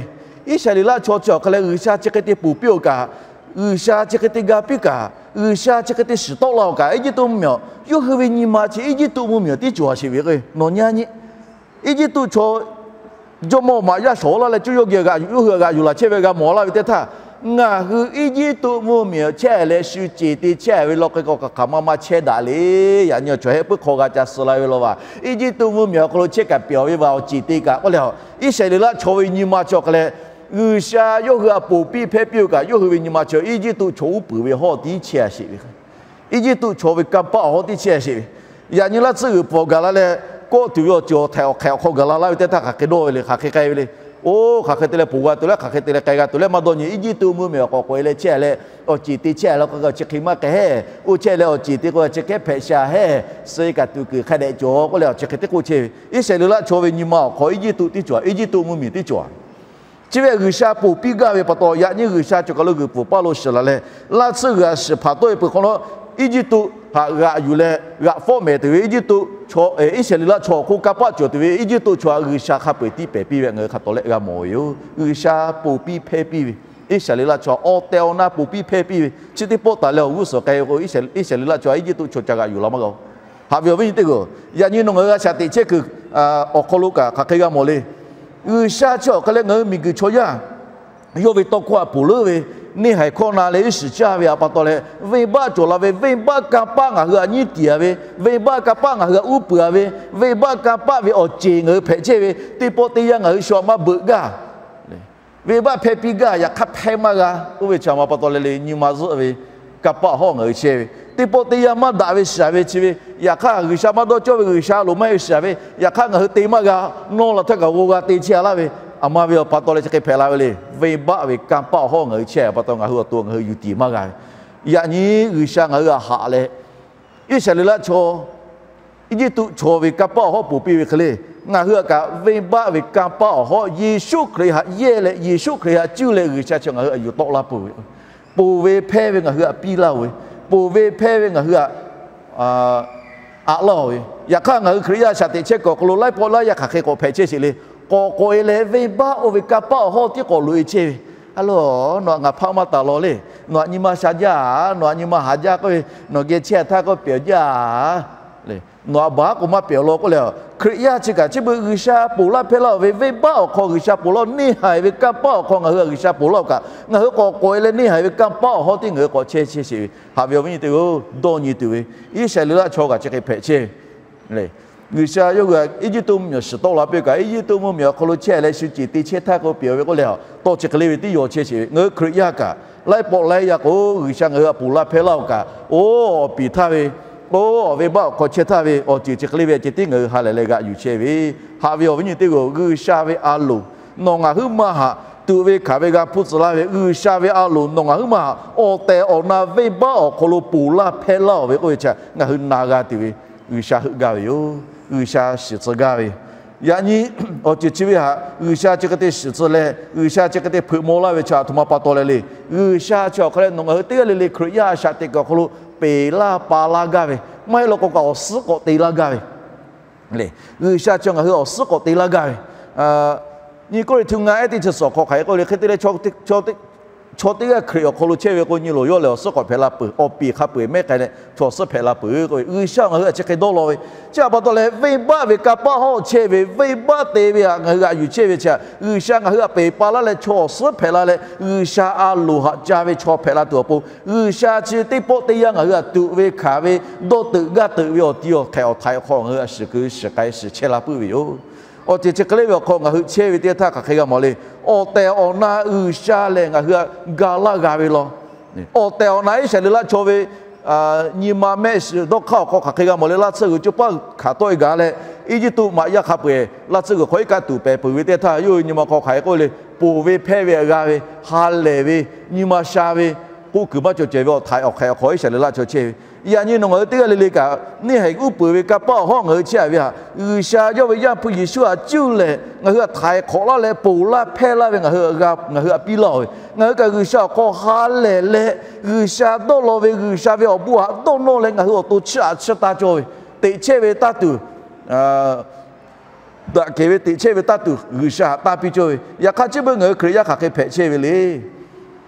Iˉsaˍreˍlaˆ chaw chi awˬ hk'e leh G'uiˬsha chi hk'e te ponˬ piˇ-oˬ kaꞈ, G'uiˬsha chi hk'e te ga piˇ kaꞈ, G'uiˬsha chi hk'e te shiˍ tawˆ la-oˬ kaꞈ, Eˇjiˇtuꞈ mvuhˇmiˬ, yawˇ hui ve nyi ma chi Eˇjiˇtuꞈ mvuhˇmiˬ tiˉ cawˬ sheˍ ve k'o, nawˬ nyi nyi Eˇjiˇtuꞈ chaw jawˇmawˇ maꞈ yaˇ shawˍ laˇ leh cuˇ yawˇ geh g'aꞈ yuˬ, yawˇ hui g'aꞈ yuˬ laˬ chehˇ ve g'a mawˬ laˇ ve teˇ htaˇ, ngaˬ hui Eˇjiˇtuꞈ mvuhˇmiˬ chehˇ leh shu ceˬ te chehˇ ve law hk'e k'o, hk'aˬ hk'aˬ ma ma chehˇ daꞈ le. Yaꞈ nyi awˬ chaw heh puiˉ hk'aw g'a ca suh la ve law vaˬ. Eˇjiˇtuꞈ mvuhˇmiˬ awˬ hk'aw lo chehˇ kaꞈ pehˬ ve vaˬ awˬ ceˬ te kaꞈ k'oˆ leh, Iˉsaˍreˍlaˆ chaw ve nyi ma chi awˬ hk'e leh G'uiˬsha yawˇ hui htaꞈ ponˬ piˇ hpehˇ piˇ-oˬ kaꞈ, yawˇ hui ve nyi ma chi Eˇjiˇtuꞈ chaw uˉ peunˍ ve hawˉ tiˉ chehˇ sheˍ ve Eˇjiˇtuꞈ chaw ve kanˇ paˆ awˬ hawˉ tiˉ chehˇ sheˍ ve. Yaꞈ nyi laˇ tsuhˇ g'uiˬ pfuhˍ gaˬ la leh, kawˆ tuˬ ve awˬ ceuˬ awˬ htaiꞈ awˬ hk'ehꞈ awˬ hk'aw gaˬ la laˇ ve teˇ htaˇ hk'aˬ hk'e dawˇ ve le, hk'aˬ hk'e k'ai ve le. Oˇ hk'aˬ hk'e te leh poˬ g'a tuˬ leh, hk'aˬ hk'e te leh k'ai g'a tuˬ leh maˇ dawˇ nyi. Eˇjiˇtuꞈ mvuhˇmiˬ awˬ k'awꞈ k'oꞈ e leh chehˇ leh, awˬ ceˬ te chehˇ leh k'o, chi hk'e maˇ k'ai heˆ. Oˇ chehˇ leh awˬ ceˬ te k'o, chi hk'e hpehꞈ shaˍ heˆ. Suh kaꞈ tuꞈ kuiˬ hk'a dehꞈ cawˬ k'oˆ leh, awˬ chi hk'e teˇ k'oˆ chehˇ ve Iˉsaˍreˍlaˆ chaw ve nyi ma awˬ hk'aw Eˇjiˇtuꞈ tiˉ cawˬ, Eˇjiˇtuꞈ mvuhˇmiˬ tiˉ cawˬ. Chi ve G'uiˬsha ponˬ piˇ gaˇ ve pa taw, yaꞈ nyi G'uiˬsha cawˬ kaˬ lo g'uiˬ pfuhˍ paˇ lo shiˍ laˬ leh, laˇ tsuhˇ g'uiˬ a shiˍ hpaˍ tawˆ e peuˬ hk'awꞈ nawˉ, Eˇjiˇtuꞈ htaꞈ g'aꞈ yuˬ leh g'aꞈ fawˆ mehˍ tuˬ ve Eˇjiˇtuꞈ, Iˉsaˍreˍlaˆ chaw awˬ hk'oˆ kanˇ paˆ cawˬ tuˬ ve Eˇjiˇtuꞈ chaw htaꞈ G'uiˬsha hk'a peu eˬ tiˇ pehˍ piˇ ve ngaˬ hui hk'a tawˍ lehˆ g'a mawˬ ve yoˬ. G'uiˬsha ponˬ piˇ hpehˇ piˇ ve, Iˉsaˍreˍlaˆ chaw awˬ tehˬ awˬ na ponˬ piˇ hpehˇ piˇ ve, chi teˇ pawˆ taˍ leh awˬ g'uˇ suhˍ k'ai ve k'o, Iˉsaˍreˍlaˆ chaw Eˇjiˇtuꞈ chaw ca g'aꞈ yuˬ la maˇ g'a. Haꞈ ve awˬ viˉ nyi teˇ g'aˇ-oˬ, yaꞈ nyi nawˬ ngaˬ hui a shaꞈ teꞈ chehˇ kuiˬ awˬ hk'aw lo kaꞈ hk'aˬ hk'e g'a mawˬ le. G'uiˬsha chi awˬ hk'e leh ngaˬ hui miˬguiˬ chaw yaˇ yawˇ ve tawˇ hkawˇ htaꞈ ponˬ leuˉ ve, neˇ haiˬ hkawˇ na leh iˉ shiˍ caˇ ve htaꞈ pa taw leh, venˇbaˆ cawˬ la ve, venˇbaˆ kanˇ paˆ ngaˬ hui htaꞈ nyiˉ tiˍ a ve, venˇbaˆ kanˇ paˆ ngaˬ hui htaꞈ uˉ peunˍ a ve, venˇbaˆ kanˇ paˆ ve awˬ ceˬ ngaˬ hui hpehꞈ chehˇ ve, teˇ pawˆ teˇ yanˇ ngaˬ hui shu a maˇ beuꞈ gaˇ. Venˇbaˆ hpehˇ piˇ gaˇ, yaꞈ hk'aˇ hpehˇ maˇ g'a. Oˇ ve chi a ma pa taw leh le, nyi ma zuhˆ ve kanˇ paˆ awˬ hawˉ ngaˬ hui chehˇ ve, teˇ pawˆ teˇ yanˇ maˇ daꞈ ve shiˍ ve chi ve, yaꞈ hk'aˇ G'uiˬsha maˇ dawˇ cawˇ ve, G'uiˬsha loˍ maˇ heˆ ve shiˍ ve, yaꞈ hk'aˇ ngaˬ hui te maˇ g'a, nawˇ la htaˇ kaꞈ g'aw g'a te chehˇ a laˇ ve, a ma ve awˬ pa taw leh chi hk'e hpehꞈ la ve le. Venˇbaˆ ve kanˇ paˆ awˬ hawˉ ngaˬ hui chehˇ pa taw, ngaˬ hui awˬ to ngaˬ hui yuˬ tiˍ maˇ g'a ve, yaꞈ nyi G'uiˬsha ngaˬ hui htaꞈ haꞈ leh, Iˉsaˍreˍlaˆ chaw Eˇjiˇtuꞈ chaw ve kanˇ paˆ awˬ hawˉ ponˬ piˇ ve hk'e le, ngaˬ hui htaꞈ kaꞈ venˇbaˆ ve kanˇ paˆ awˬ hawˉ Yeˍsuˆ Hkriꞈ htaꞈ yehˇ leh, Yeˍsuˆ Hkriꞈ htaꞈ cuˇ leh G'uiˬsha chi ngaˬ hui htaꞈ yuˬ tawˆ laˇ peuˬ ve, ponˬ ve hpehˇ ve ngaˬ hui htaꞈ piˇ laˇ-oˬ ve, ponˬ ve hpehˇ ve ngaˬ hui htaꞈ aꞈ laˇ-oˬ ve. Yaꞈ hk'aˇ ngaˬ hui Hkriꞈ yaˇ shaꞈ teꞈ chehˇ kuiˬ awˬ hk'aw lo laiˉ pawˆ laiˉ yaˇ hk'aˬ hk'e k'awꞈ hpehꞈ chehˇ sheˍ le. K'awꞈ k'oꞈ e leh venˇbaˆ oˇ ve kanˇ paˆ awˬ hawˉ tiˉ k'awꞈ loꞈ e chehˇ ve, a loˬ, nawˬ htaꞈ ngaˬ hpaˆ maˇ taˍ law le. Nawˬ htaꞈ nyi ma sha jaˇ, nawˬ htaꞈ nyi ma haˍ jaˇ k'oˆ ve, nawˬ geh chehˇ htaˇ k'oˆ pehˬ jaˇ le. Nawˬ htaꞈ baˬ k'o maˇ pehˬ law k'oˆ leh, Hkriꞈ yaˇ chi kaꞈ chi beuꞈ G'uiˬsha ponˬ laˇ hpehˇ laˇ-oˬ ve, venˇbaˆ awˬ hk'aw G'uiˬsha ponˬ laˇ-oˬ, neˇ haiˬ ve kanˇ paˆ awˬ hk'aw ngaˬ hui htaꞈ G'uiˬsha ponˬ laˇ-oˬ kaꞈ, ngaˬ hui k'awꞈ k'oꞈ e leh neˇ haiˬ ve kanˇ paˆ awˬ hawˉ tiˉ ngaˬ hui k'awꞈ chehˇ chehˇ sheˍ ve. Haꞈ ve awˬ viˉ nyi teˇ g'aˇ-oˬ, dawˇ nyi tuˬ ve Iˉsaˍreˍlaˆ chaw kaꞈ chi hk'e hpehꞈ chehˇ le. G'uiˬsha yawˇ hui Eˇjiˇtuꞈ mvuhˇmiˬ awˬ shiˍ tawˆ la piˇ kaꞈ, Eˇjiˇtuꞈ mvuhˇmiˬ awˬ hk'aw lo chehˇ leh shu ceˬ te chehˇ htaˇ k'o pehˬ ve k'oˆ leh, tawˇ chi hk'e le ve tiˉ yaw chehˇ sheˍ ve. Ngaˬ hui Hkriꞈ yaˇ kaꞈ laiˉ pawˆ laiˉ yaˇ k'o, G'uiˬsha ngaˬ hui htaꞈ ponˬ laˇ hpehˇ laˇ-oˬ kaꞈ, oˇ awˬ piˍ htaˇ ve, oˇ awˬ venˇbaˆ awˬ hk'aw chehˇ htaˇ ve awˬ ceuˬ chi hk'e le ve ceh tiˉ ngaˬ hui ha lehˬ leh g'aꞈ yuˬ chehˇ ve. Haꞈ ve awˬ viˉ nyi teˇ g'aˇ-oˬ, G'uiˬsha ve a loˍ nawˬ ngaˬ huiˉ ma htaꞈ tuꞈ ve hkanˍ ve g'a hpuˇ tcuh laˇ ve, G'uiˬsha ve a loˍ nawˬ ngaˬ huiˉ ma htaꞈ awˬ tehˬ awˬ na venˇbaˆ awˬ hk'aw lo ponˬ laˇ hpehˇ laˇ-oˬ ve k'oˆ ve chi ngaˬ hui na g'a tuˬ ve, G'uiˬsha heuˆ gaˇ ve yoˬ. G'uiˬsha shiˍ tcuh gaˇ ve yoˬ. Yaꞈ nyi awˬ ceuˬ chi ve htaꞈ G'uiˬsha chi hk'e te shiˍ tcuh leh, G'uiˬsha chi hk'e te hpeuꞈ maw laˇ ve chi a htoꞈ ma pa taw leh le. G'uiˬsha chi awˬ hk'aw leh nawˬ ngaˬ hui teˇ g'aˇ le le Hkriꞈ yaˇ a shaꞈ teꞈ kuiˬ awˬ hk'aw lo peˬ laˇ pa laˇ gaˇ ve, maˇ heˆ law k'o kaꞈ awˬ suhˉ k'awꞈ te laˇ gaˇ ve le. G'uiˬsha chi ngaˬ hui awˬ suhˉ k'awꞈ te laˇ gaˇ ve, nyi Kawˇrenˍhtuˆ ngaˇ ehˉ teˇ chi suhˍ awˬ hk'aw hk'aˬ hk'e k'oˆ le, hk'e te leh chaw teˇ g'aˇ Hkriꞈ awˬ hk'aw lo chehˇ ve k'o, nyi loˬ yawˇ lehˬ awˬ suhˉ k'awꞈ hpehꞈ la peuˬ, awˬ piˍ hk'a peu-eˬ mehˉ k'ai leh chaw awˬ suhˉ hpehꞈ la peuˬ k'oˆ ve, G'uiˬsha ngaˬ hui htaꞈ chi hk'e dawˇ law ve, chi htaꞈ pa taw leh venˇbaˆ ve kanˇ paˆ hawˉ chehˇ ve, venˇbaˆ te ve htaꞈ ngaˬ hui g'aꞈ yuˬ chehˇ ve chi htaꞈ G'uiˬsha ngaˬ hui htaꞈ peˬ pa laˇ leh chaw awˬ suhˉ hpehꞈ la leh, G'uiˬsha a loˍ htaꞈ ca ve chaw hpehꞈ la tuˬ awˬ pon, G'uiˬsha chi teˇ pawˆ teˇ yanˇ ngaˬ hui htaꞈ tuꞈ ve hkanˍ ve, dawˇ teuꞈ gaˇ teuꞈ ve awˬ ti awˬ htaiꞈ awˬ htaiꞈ awˬ hk'aw ngaˬ hui htaꞈ shiˍ keu shiˍ k'ai shiˍ chehˇ la puiˉ ve yoˬ. Awˬ ceuˬ chi hk'e le ve awˬ hk'aw ngaˬ hui chehˇ ve teˇ htaˇ hk'aˬ hk'e g'a mawˬ le. Awˬ tehˬ awˬ na G'uiˬsha lehˬ ngaˬ hui htaꞈ ga laˇ g'a ve law. Awˬ tehˬ awˬ na Iˉsaˍreˍlaˆ chaw ve nyi ma mehˆ shiˍ dawˇ hk'aˇ awˬ hk'aw hk'aˬ hk'e g'a mawˬ le. Laˇ tsuhˇ g'uiˬ co paˆ hkanˍ tawˆ e gaˬ leh, Eˇjiˇtuꞈ maꞈ yaˇ hk'a peu-eˬ laˇ tsuhˇ g'uiˬ hk'aw iˉ kaˆ tuˬ pehˍ peuˬ ve teˇ htaˇ, yawˇ hui nyi ma hk'aw hk'aˬ hk'e k'oˆ le, ponˬ ve hpehˇ ve htaꞈ g'a ve, ha lehˬ ve, nyi ma sha ve, k'oˆ kuiˬ maˇ cawˬ cehˬ ve awˬ htaiꞈ awˬ htaiꞈ awˬ hk'aw Iˉsaˍreˍlaˆ chaw chehˇ ve. Yaꞈ nyi nawˬ ngaˬ hui teˇ g'aˇ le le kaꞈ, neˇ haiˬ uˉ peunˍ ve kanˇ paˆ awˬ hawˉ ngaˬ hui chehˇ a ve htaꞈ G'uiˬsha yawˇ ve Yaˇ hpu Yeˍsuˆ htaꞈ cuˇ lehˬ, ngaˬ hui htaꞈ htaiˍ hk'awꞈ laˇ leh ponˬ laˇ hpehˇ laˇ ve ngaˬ hui htaꞈ piˇ laˇ-oˬ ve, ngaˬ hui kaꞈ G'uiˬsha awˬ hk'aw ha lehˬ leh, G'uiˬsha dawˇ law ve, G'uiˬsha ve awˬ bon htaꞈ dawˇ nawˇ leh ngaˬ hui awˬ to chiˇ aꞈ chiˇ taˇ cawˇ ve, teꞈ chehˇ ve taˇ tuˬ, daꞈ kehˬ ve teꞈ chehˇ ve taˇ tuˬ G'uiˬsha htaꞈ taˇ piˇ cawˇ ve. Yaꞈ hk'aˇ chi beuꞈ ngaˬ hui Hkriꞈ yaˇ hk'aˬ hk'e hpehꞈ chehˇ ve le.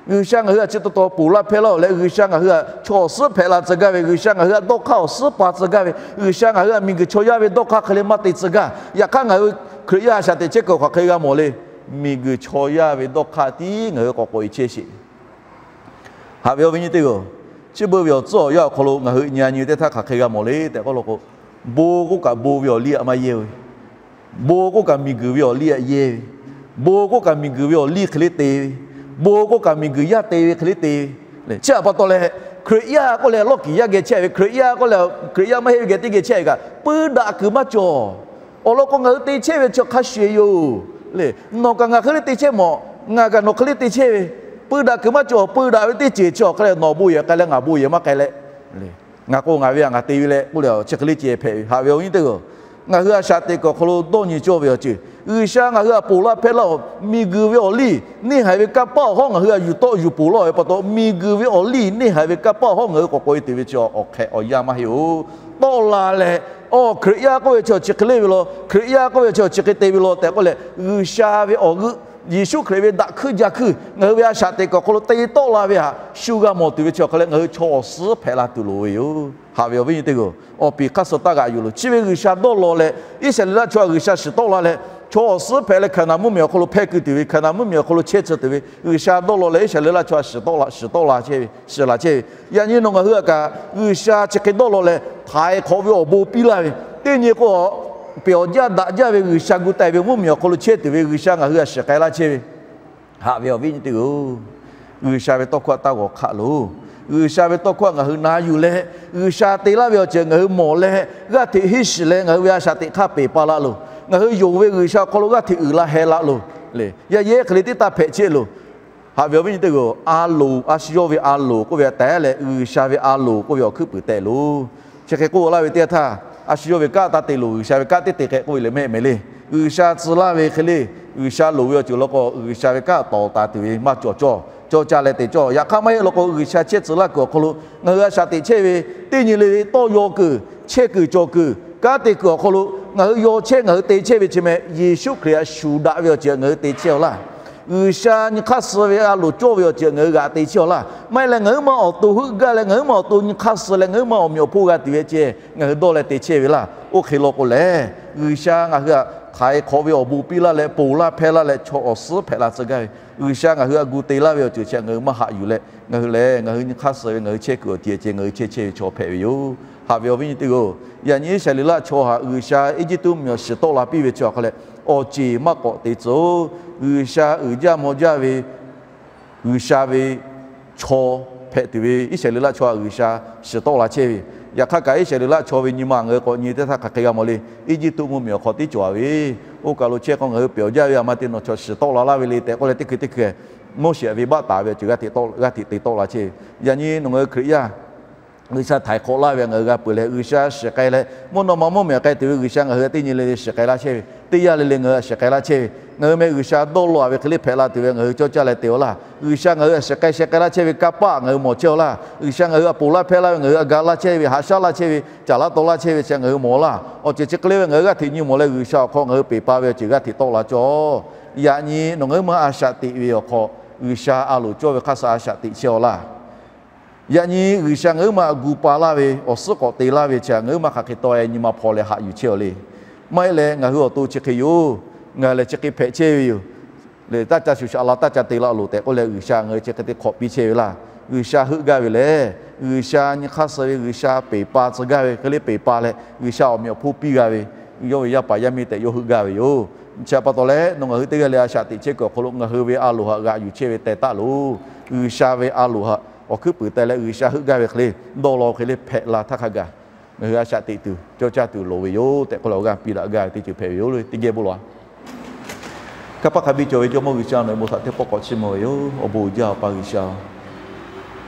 G'uiˬsha ngaˬ hui htaꞈ chi taw taw ponˬ laˇ hpehˇ laˇ-oˬ leh, G'uiˬsha ngaˬ hui htaꞈ chaw awˬ suhˉ hpehꞈ la tcuh gaˇ ve, G'uiˬsha ngaˬ hui htaꞈ dawˇ hk'aˇ awˬ suhˉ pa tcuh gaˇ ve, G'uiˬsha ngaˬ hui htaꞈ miˬguiˬ chaw yaˇ ve dawˇ hk'aˇ hk'e le maˇ te tcuh gaˇ. Yaꞈ hk'aˇ ngaˬ hui Hkriꞈ yaˇ shaꞈ teꞈ chehˇ kuiˬ hk'aˬ hk'e g'a mawˬ le. Miˬguiˬ chaw yaˇ ve dawˇ hk'aˇ tiˉ ngaˬ hui k'awꞈ k'oꞈ e chehˇ sheˍ. Haꞈ ve awˬ viˉ nyi teˇ g'aˇ-oˬ, chi beuꞈ ve awˬ tcuhˉ awˬ yanˇ awˬ hk'aw lo ngaˬ hui nyi a nyi teˇ htaˇ hk'aˬ hk'e g'a mawˬ le tehꞈ k'oˆ law k'o, bon k'oˆ kaꞈ bon ve awˬ liˇ htaꞈ maˇ yehˇ ve, bon k'oˆ kaꞈ miˬguiˬ ve awˬ liˇ htaꞈ yehˇ ve, bon k'oˆ kaꞈ miˬguiˬ ve awˬ liˇ hk'e le te ve, bon k'oˆ kaꞈ miˬguiˬ yaˇ te ve hk'e le te ve. Chi htaꞈ pa taw leh, Hkriꞈ yaˇ k'oˆ leh lawˇ kiˍ yaˇ geh chehˇ ve, Hkriꞈ yaˇ k'oˆ leh Hkriꞈ yaˇ maˇ heˆ ve geh teˇ geh chehˇ ve kaꞈ, puiˉ daꞈ kuiˬ maˇ cawˬ. Awˬ lawn k'o, ngaˬ hui te chehˇ ve chi hk'a shuˍ yoˬ. Le, nawˬ kaꞈ ngaˬ hk'e le te chehˇ mawˬ, ngaˬ kaꞈ nawˬ hk'e le te chehˇ ve, peu daꞈ kuiˬ maˇ cawˬ, peu daꞈ ve teˇ ceuˬ chi awˬ hk'e leh nawˬ bon yehˬ k'ai leh ngaˬ bon yehˬ maˇ k'ai leh, ngaˬ k'o ngaˬ ve htaꞈ ngaˬ te ve leh k'oˆ leh chi hk'e le ceh hpehꞈ ve. Haꞈ ve awˬ viˉ nyi teˇ hpaˍ-oˬ, ngaˬ hui a shaꞈ teꞈ kuiˬ awˬ hk'aw lo dawˇ nyi cawˇ ve awˬ ceuˬ, G'uiˬsha ngaˬ hui htaꞈ ponˬ laˇ hpehˇ laˇ-oˬ. Miˬguiˬ ve awˬ liˇ neˇ haiˬ ve kanˇ paˆ awˬ hawˉ ngaˬ hui htaꞈ yuˬ tawˆ yuˬ ponˬ laˇ ve pa taw, miˬguiˬ ve awˬ liˇ neˇ haiˬ ve kanˇ paˆ awˬ hawˉ ngaˬ hui k'awꞈ k'oꞈ e tuˬ ve chi awˬ hk'ehꞈ awˬ yanˇ maˇ heˆ-oˬ. Tawˆ la leh, awˬ Hkriꞈ yaˇ k'oˆ ve chi awˬ chi hk'e le ve law, Hkriꞈ yaˇ k'oˆ ve chi awˬ chi hk'e te ve law tehꞈ k'oˆ leh, G'uiˬsha ve awˬ g'euˆ, Yeˍsuˆ Hkriꞈ ve daꞈ hkuiˇ jaˇ hkuiˇ ngaˬ hui ve a shaꞈ teꞈ kuiˬ awˬ hk'aw lo te tawˆ la ve htaꞈ shu g'a mawˬ tuˬ ve chi awˬ hk'e leh ngaˬ hui chaw awˬ suhˉ hpehꞈ la tuˬ loˍ ve yoˬ. Haꞈ ve awˬ viˉ nyi teˇ hpaˍ-oˬ, awˬ piˍ hk'aˇ suh taˇ g'aꞈ yuˬ loˬ. Chi ve G'uiˬsha dawˇ law leh Iˉsaˍreˍlaˆ chaw htaꞈ G'uiˬsha shiˍ tawˆ la leh, chaw awˬ suhˉ hpehꞈ leh Hkaˍnanˍ mvuhˇmiˬ awˬ hk'aw lo hpehˇ kuiˬ tuˬ ve, Hkaˍnanˍ mvuhˇmiˬ awˬ hk'aw lo chehˇ tcuh tuˬ ve G'uiˬsha dawˇ law leh Iˉsaˍreˍlaˆ chaw htaꞈ shiˍ tawˆ la, shiˍ tawˆ la chehˇ ve, shiˍ la chehˇ ve. Yaꞈ nyi nawˬ ngaˬ hui htaꞈ kaꞈ G'uiˬsha chi hk'e dawˇ law leh htaiˍ hk'awꞈ ve awˬ bon piˇ laˇ ve, teˇ nyi k'o, pehˬ awˬ jaˇ daꞈ jaˇ ve G'uiˬsha gu taiˍ ve mvuhˇmiˬ awˬ hk'aw lo chehˇ tuˬ ve G'uiˬsha ngaˬ hui htaꞈ shiˍ k'ai laˇ chehˇ ve. Haꞈ ve awˬ viˉ nyi teˇ hpaˍ-oˬ, G'uiˬsha ve tawˇ hkawˇ htaꞈ taˇ g'awˬ hk'aˆ loˬ. G'uiˬsha ve tawˇ hkawˇ htaꞈ ngaˬ hui na yuˬ leh, G'uiˬsha te laˇ ve awˬ ceuˬ ngaˬ hui mawˬ leh, g'aˇ hteꞈ henˇ shiˍ leh ngaˬ hui ve a shaꞈ teꞈ hk'aˇ peˬ pa la loˬ. Ngaˬ hui yonˍ ve G'uiˬsha awˬ hk'aw lo g'aˇ hteꞈ uiˍ la heh la loˬ. Yaˇ yehˉ hk'e le teˇ taˇ hpehꞈ chehˇ loˬ. Haꞈ ve awˬ viˉ nyi teˇ hpaˍ-oˬ, a loˍ, a shu yawˇ ve a loˍ k'oˆ ve htaꞈ tehˉ leh G'uiˬsha ve a loˍ k'oˆ ve awˬ hkuiˉ puiˍ tehꞈ loˬ. Chi hk'e k'oˆ laˇ ve teˇ yanˇ htaˇ, a shu yawˇ ve kanˉ taˇ te loˬ, G'uiˬsha ve kanˉ teˇ te k'ai k'oˆ ve lehˬ mehˆ mehˍ le. G'uiˬsha tcuh laˇ ve hk'e le, G'uiˬsha loˍ ve awˬ ceuˬ law k'o G'uiˬsha ve kanˉ tawˍ taˍ tuˬ ve maˇ cawˬ cawˇ, cawˇ caˇ leh te cawˇ. Yaꞈ hk'aˇ maˇ heˆ law k'o G'uiˬsha chehˇ tcuh laˇ kuiˬ awˬ hk'aw lo ngaˬ hui a shaꞈ teꞈ chehˇ ve teˇ nyi le le tawˇ yaw kuiˬ, chehˇ kuiˬ cawˬ kuiˬ, kanˉ te kuiˬ awˬ hk'aw lo ngaˬ hui yaw chehˇ ngaˬ hui te chehˇ ve chi meh Yeˍsuˆ Hkriꞈ htaꞈ shuˍ daꞈ ve awˬ ceuˬ ngaˬ hui te chehˇ-aw laˇ. G'uiˬsha nyi hk'aˇ suh ve a loˍ cawˇ ve awˬ ceuˬ ngaˬ hui g'aꞈ te chehˇ-aw laˇ. Maˇ heˆ leh ngaˬ huiˉ ma awˬ to heuˆ gaˇ leh ngaˬ huiˉ ma awˬ to nyi hk'aˇ suh leh ngaˬ huiˉ ma awˬ meꞈ awˬ hponˇ g'a tuˬ ve ceh ngaˬ hui dawˇ leh te chehˇ ve laˇ. Oˇ hk'e law k'o lehˬ, G'uiˬsha ngaˬ hui htaꞈ htaiˍ hk'awꞈ ve awˬ bon piˇ laˇ leh ponˬ laˇ hpehˇ laˇ leh chaw awˬ suhˉ hpehꞈ la tcuh gaˇ ve, G'uiˬsha ngaˬ hui htaꞈ gu te laˇ ve awˬ ceuˬ chi ngaˬ hui maˇ haꞈ yuˬ leh, ngaˬ hui lehˬ ngaˬ hui nyi hk'aˇ suh ve ngaˬ hui chehˇ kuiˬ awˬ ceuˬ ceh ngaˬ hui chehˇ chehˇ ve chaw hpehꞈ ve yoˬ. Haꞈ ve awˬ viˉ nyi teˇ hpaˍ-oˬ, yaꞈ nyi Iˉsaˍreˍlaˆ chaw htaꞈ G'uiˬsha Eˇjiˇtuꞈ mvuhˇmiˬ awˬ shiˍ tawˆ la piˇ ve chi awˬ hk'a leh, awˬ ceˬ maˇ k'awꞈ te tcuh-oˬ. G'uiˬsha uiˍ jaˇ mvuh jaˇ ve G'uiˬsha ve chaw hpehꞈ tuˬ ve Iˉsaˍreˍlaˆ chaw htaꞈ G'uiˬsha shiˍ tawˆ la chehˇ ve. Yaꞈ hk'aˇ kaꞈ Iˉsaˍreˍlaˆ chaw ve nyi ma ngaˬ hui k'awꞈ nyi teˇ htaˇ hk'aˬ hk'e g'a mawˬ le. Eˇjiˇtuꞈ mvuhˇmiˬ awˬ hk'aw tiˉ cawˬ-a ve, oˇ kaˬ lo chehˇ k'o ngaˬ hui pehˬ awˬ jaˇ ve a ma te nawˬ chaw shiˍ tawˆ la laˇ ve le tehꞈ k'oˆ leh teˇ hkui teˇ hkui Moˉseˍ htaꞈ venˇbaˆ taˍ ve awˬ ceuˬ g'aˇ hteꞈ te tawˆ la chehˇ ve. Yaꞈ nyi nawˬ ngaˬ hui Hkriꞈ yaˇ G'uiˬsha htaiˍ hk'awꞈ laˇ ve ngaˬ hui g'a peuˬ leh, G'uiˬsha shiˍ k'ai leh mvuhˇ naw ma mvuhˇmiˬ k'ai tuˬ ve G'uiˬsha ngaˬ hui teˇ nyi le le shiˍ k'ai laˇ chehˇ ve, teˇ yanˇ le le ngaˬ hui shiˍ k'ai laˇ chehˇ ve, ngaˬ hui meh G'uiˬsha dawˇ law-a ve hk'e le hpehꞈ la tuˬ ve ngaˬ hui cawˇ caˇ leh te-aw laˇ. G'uiˬsha ngaˬ hui shiˍ k'ai sheh k'ai laˇ chehˇ ve kanˇ paˆ ngaˬ hui mawˬ chehˇ-aw laˇ. G'uiˬsha ngaˬ hui htaꞈ ponˬ laˇ hpehˇ laˇ ve, ngaˬ hui htaꞈ ga laˇ chehˇ ve, haꞈ shaˉ laˇ chehˇ ve, caˬ laˇ taw laˇ chehˇ ve chi ngaˬ hui mawˬ-aw laˇ. Awˬ ceuˬ chi hk'e le ve ngaˬ hui g'aˇ hteꞈ nyi mawˬ leh G'uiˬsha awˬ hk'aw ngaˬ hui peˬ pa ve awˬ ceuˬ g'aˇ hteꞈ tawˆ la cawˇ. Yaꞈ nyi nawˬ ngaˬ huiˉ ma a shaꞈ teꞈ ve awˬ hk'aw G'uiˬsha a loˍ cawˇ ve hk'aˇ suh a shaꞈ teꞈ chehˇ-aw laˇ. Yaꞈ nyi G'uiˬsha ngaˬ huiˉ ma gu pa laˇ ve, awˬ suhˉ k'awꞈ te laˇ ve chi ngaˬ huiˉ ma hk'aˬ hk'e taw-e nyi ma hpaw leh haꞈ yuˬ chehˇ-aw le. Maˇ heˆ leh ngaˬ hui awˬ to chi hk'e yoˬ, ngaˬ lehˬ chi hk'e hpehꞈ chehˇ ve yoˬ, lehˬ taˇ ca shuˍ shaꞈ la taˇ ca te la loˬ tehꞈ k'oˆ leh G'uiˬsha ngaˬ hui chi hk'e te hk'awꞈ piˇ chehˇ ve laˇ. G'uiˬsha heuˆ gaˇ ve lehˬ, G'uiˬsha nyi hk'aˇ suh ve, G'uiˬsha peˬ pa tcuh gaˇ ve hk'e le peˬ pa leh G'uiˬsha awˬ meꞈ awˬ hponˇ piˇ g'a ve, yawˇ ve yaˇ paˍ yaˇ miˇ tehꞈ yawˇ heuˆ gaˇ ve yoˬ. Chi pa taw leh nawˬ ngaˬ hui teˇ g'aˇ le a shaꞈ teꞈ chehˇ kuiˬ awˬ hk'aw lo ngaˬ hui ve a loˍ htaꞈ g'aꞈ yuˬ chehˇ ve teh taˆ loˬ. G'uiˬsha ve a loˍ htaꞈ awˬ hkuiˉ puiˍ teh leh G'uiˬsha heuˆ gaˇ ve hk'e le dawˇ law hk'e le hpehꞈ la htaˇ hk'a gaˬ, ngaˬ hui a shaꞈ teꞈ tuˬ cawˇ caˇ tuˬ loˍ ve yoˬ tehꞈ k'oˆ leh awˬ g'aˇ piˇ daꞈ gaˇ ve teˇ ceuˬ hpehꞈ ve yoˬ le. Teˇ geh bon lawˬ-a. Kanˇ paˆ hk'a biˇ cawˬ ve Jawˇmawˇ G'uiˬsha, nawˬ ve bon htaꞈ teˇ pawˆ k'awꞈ chiˇ mvuh ve yoˬ. Awˬ bon uiˍ jaˇ Awˬ pa G'uiˬsha-oˬ,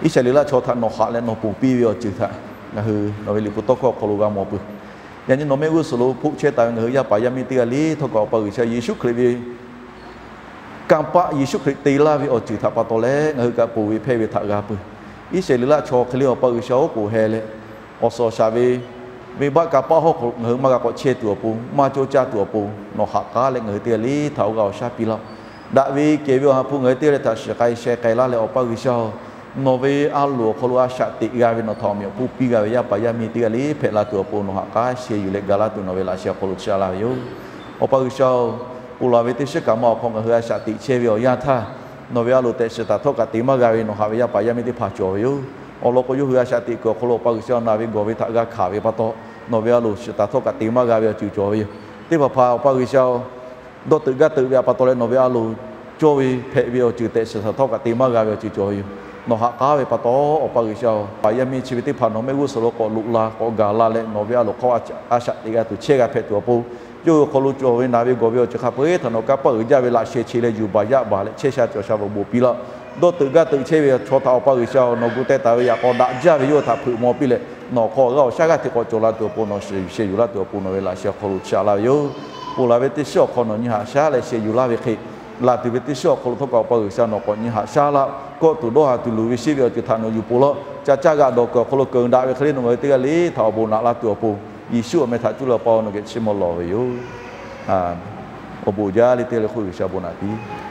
Iˉsaˍreˍlaˆ chaw htaꞈ nawˬ haꞈ leh nawˬ ponˬ piˇ ve awˬ ceuˬ htaꞈ ngaˬ hui nawˬ ve liꞈ hpu tawˇ hkawˇ awˬ hk'aw lo g'a mawˬ peuˬ. Yaꞈ nyi nawˬ mehˆ g'uˇ suhˍ lo hpoˆ chehˇ taˍ ve ngaˬ hui yaˇ paˍ yaˇ miˇ teˇ g'aˇ le htawˇ kaꞈ Awˬ pa G'uiˬsha Yeˍsuˆ Hkriꞈ ve kanˇ paˆ Yeˍsuˆ Hkriꞈ te laˇ ve awˬ ceuˬ htaꞈ pa taw leh ngaˬ hui kaꞈ ponˬ ve hpehˇ ve htaꞈ g'a peuˬ. Iˉsaˍreˍlaˆ chaw hk'e le Awˬ pa G'uiˬsha oˉ k'oˍ heh leh, awˬ suhˍ awˬ shaˍ ve venˇbaˆ kanˇ paˆ hawˉ hk'aw lo ngaˬ hui maˇ g'a k'awꞈ chehˇ tuˬ awˬ pon, maˇ cawˇ caˇ tuˬ awˬ pon, nawˬ haꞈ k'aˉ leh ngaˬ hui teˇ g'aˇ le htaꞈ oˇ g'aˇ awˬ shaˉ piˇ laˇ-oˆ. Daꞈ ve kehˬ ve awˬ ha hpu ngaˬ hui teˇ g'aˇ le htaꞈ shiˍ k'ai sheh k'ai laˇ leh Awˬ pa G'uiˬsha-oˬ, nawˬ ve a loˍ awˬ hk'aw lo a shaꞈ teꞈ g'a ve nawˬ htaꞈ awˬ meꞈ awˬ hponˇ piˇ g'a ve yaˇ paˍ yaˇ miˇ teˇ g'aˇ le hpehꞈ la tuˬ awˬ pon nawˬ haꞈ k'aˉ sheh yuˬ leh ga laˇ tuˬ nawˬ ve laꞈ sheh awˬ hk'aw lo chi a laˇ ve yoˬ. Awˬ pa G'uiˬsha-oˬ, ponˬ laˬ ve teˇ shiˉ kaꞈ ma awˬ hk'aw ngaˬ hui a shaꞈ teꞈ chehˇ ve awˬ yanˇ htaˇ, nawˬ ve a loˍ tehꞈ shiˍ taˍ htawˇ kaꞈ te maˇ g'a ve nawˬ haꞈ ve yaˇ paˍ yaˇ miˇ teˇ hpaˍ cawˬ ve yoˬ. Awˬ lawn k'o yawˇ hui a shaꞈ teꞈ kuiˬ awˬ hk'aw lo Awˬ pa G'uiˬsha-oˬ, naˬ ve gawˬ ve htaꞈ g'a hkanˍ ve pa taw, nawˬ ve a loˍ shiˍ taˍ htawˇ kaꞈ te maˇ g'a ve awˬ ceuˬ cawˬ ve yoˬ. Teˇ hpaˍ hpaˍ Awˬ pa G'uiˬsha-oˬ, dawˇ teuꞈ gaˇ teuꞈ ve htaꞈ pa taw leh nawˬ ve a loˍ cawˇ ve hpehꞈ ve awˬ ceuˬ tehꞈ shiˍ taˍ htawˇ kaꞈ te maˇ g'a ve awˬ ceuˬ cawˬ ve yoˬ. Nawˬ haꞈ k'aˉ ve pa taw, Awˬ pa G'uiˬsha-oˬ, paˍ yaˇ miˇ chi ve teˇ hpaˍ nawˬ mehˆ g'uˇ suhˍ lo k'awꞈ loꞈ la k'awꞈ gaˬ la leh nawˬ ve a loˍ hk'aw a shaꞈ teꞈ g'a tuˬ chehˇ g'a hpehꞈ tuˬ awˬ pon, Yawˇ hui awˬ hk'aw lo cawˬ ve naˬ ve gawˬ ve awˬ ceuˬ hk'a peu-eˬ htaꞈ nawˬ kanˇ paˆ uiˍ jaˇ ve laꞈ sheh che leh yuˬ baˬ yaˇ baˬ leh chehˇ sha cawˬ sha ve awˬ bon piˇ laˇ. Dawˇ teuꞈ gaˇ teuꞈ chehˇ ve chaw htaꞈ Awˬ pa G'uiˬsha-oˬ, nawˬ gu teh taˍ ve yaꞈ k'aw daꞈ jaˇ ve yawˇ htaꞈ hpeuꞈ maw piˇ leh, nawˬ hk'aw g'a awˬ shaˉ g'aˇ hteꞈ k'awꞈ cawˬ la tuˬ awˬ pon nawˬ shehˍ yuˬ laˇ tuˬ awˬ pon nawˬ ve laꞈ sheh awˬ hk'aw lo chaꞈ la ve yoˬ. Ponˬ laˬ ve teˇ shiˉ awˬ hk'aw nawˬ nyi haꞈ shaˉ leh shehˍ yuˬ laˇ ve hk'e, laˬ tuˬ ve teˇ shiˉ awˬ hk'aw lo htawˇ kaꞈ Awˬ pa G'uiˬsha nawˬ k'awꞈ nyi haꞈ shaˉ laˇ. Kawˆ tuˬ dawˇ haˍ tuˬ luˬ ve sheˉ ve awˬ ceuˬ htaꞈ nawˬ yuˬ poˬ laˇ. Ca caˇ g'aꞈ dawˬ kuiˬ awˬ hk'aw lo keunˍ daꞈ ve hk'e le nawˬ ngaˬ hui teˇ g'aˇ le htaꞈ awˬ bon naꞈ laˇ tuˬ awˬ pon, Yeˍsuˆ awˬ meh htaꞈ cuˇ leh Awˬ pa-oˬ, nawˬ geh chiˇ mvuh lawˬ ve yoˬ. Awˬ bon jaˇ le teˇ g'aˇ le hk'oˆ G'uiˬsha bon naꞈ piˇ.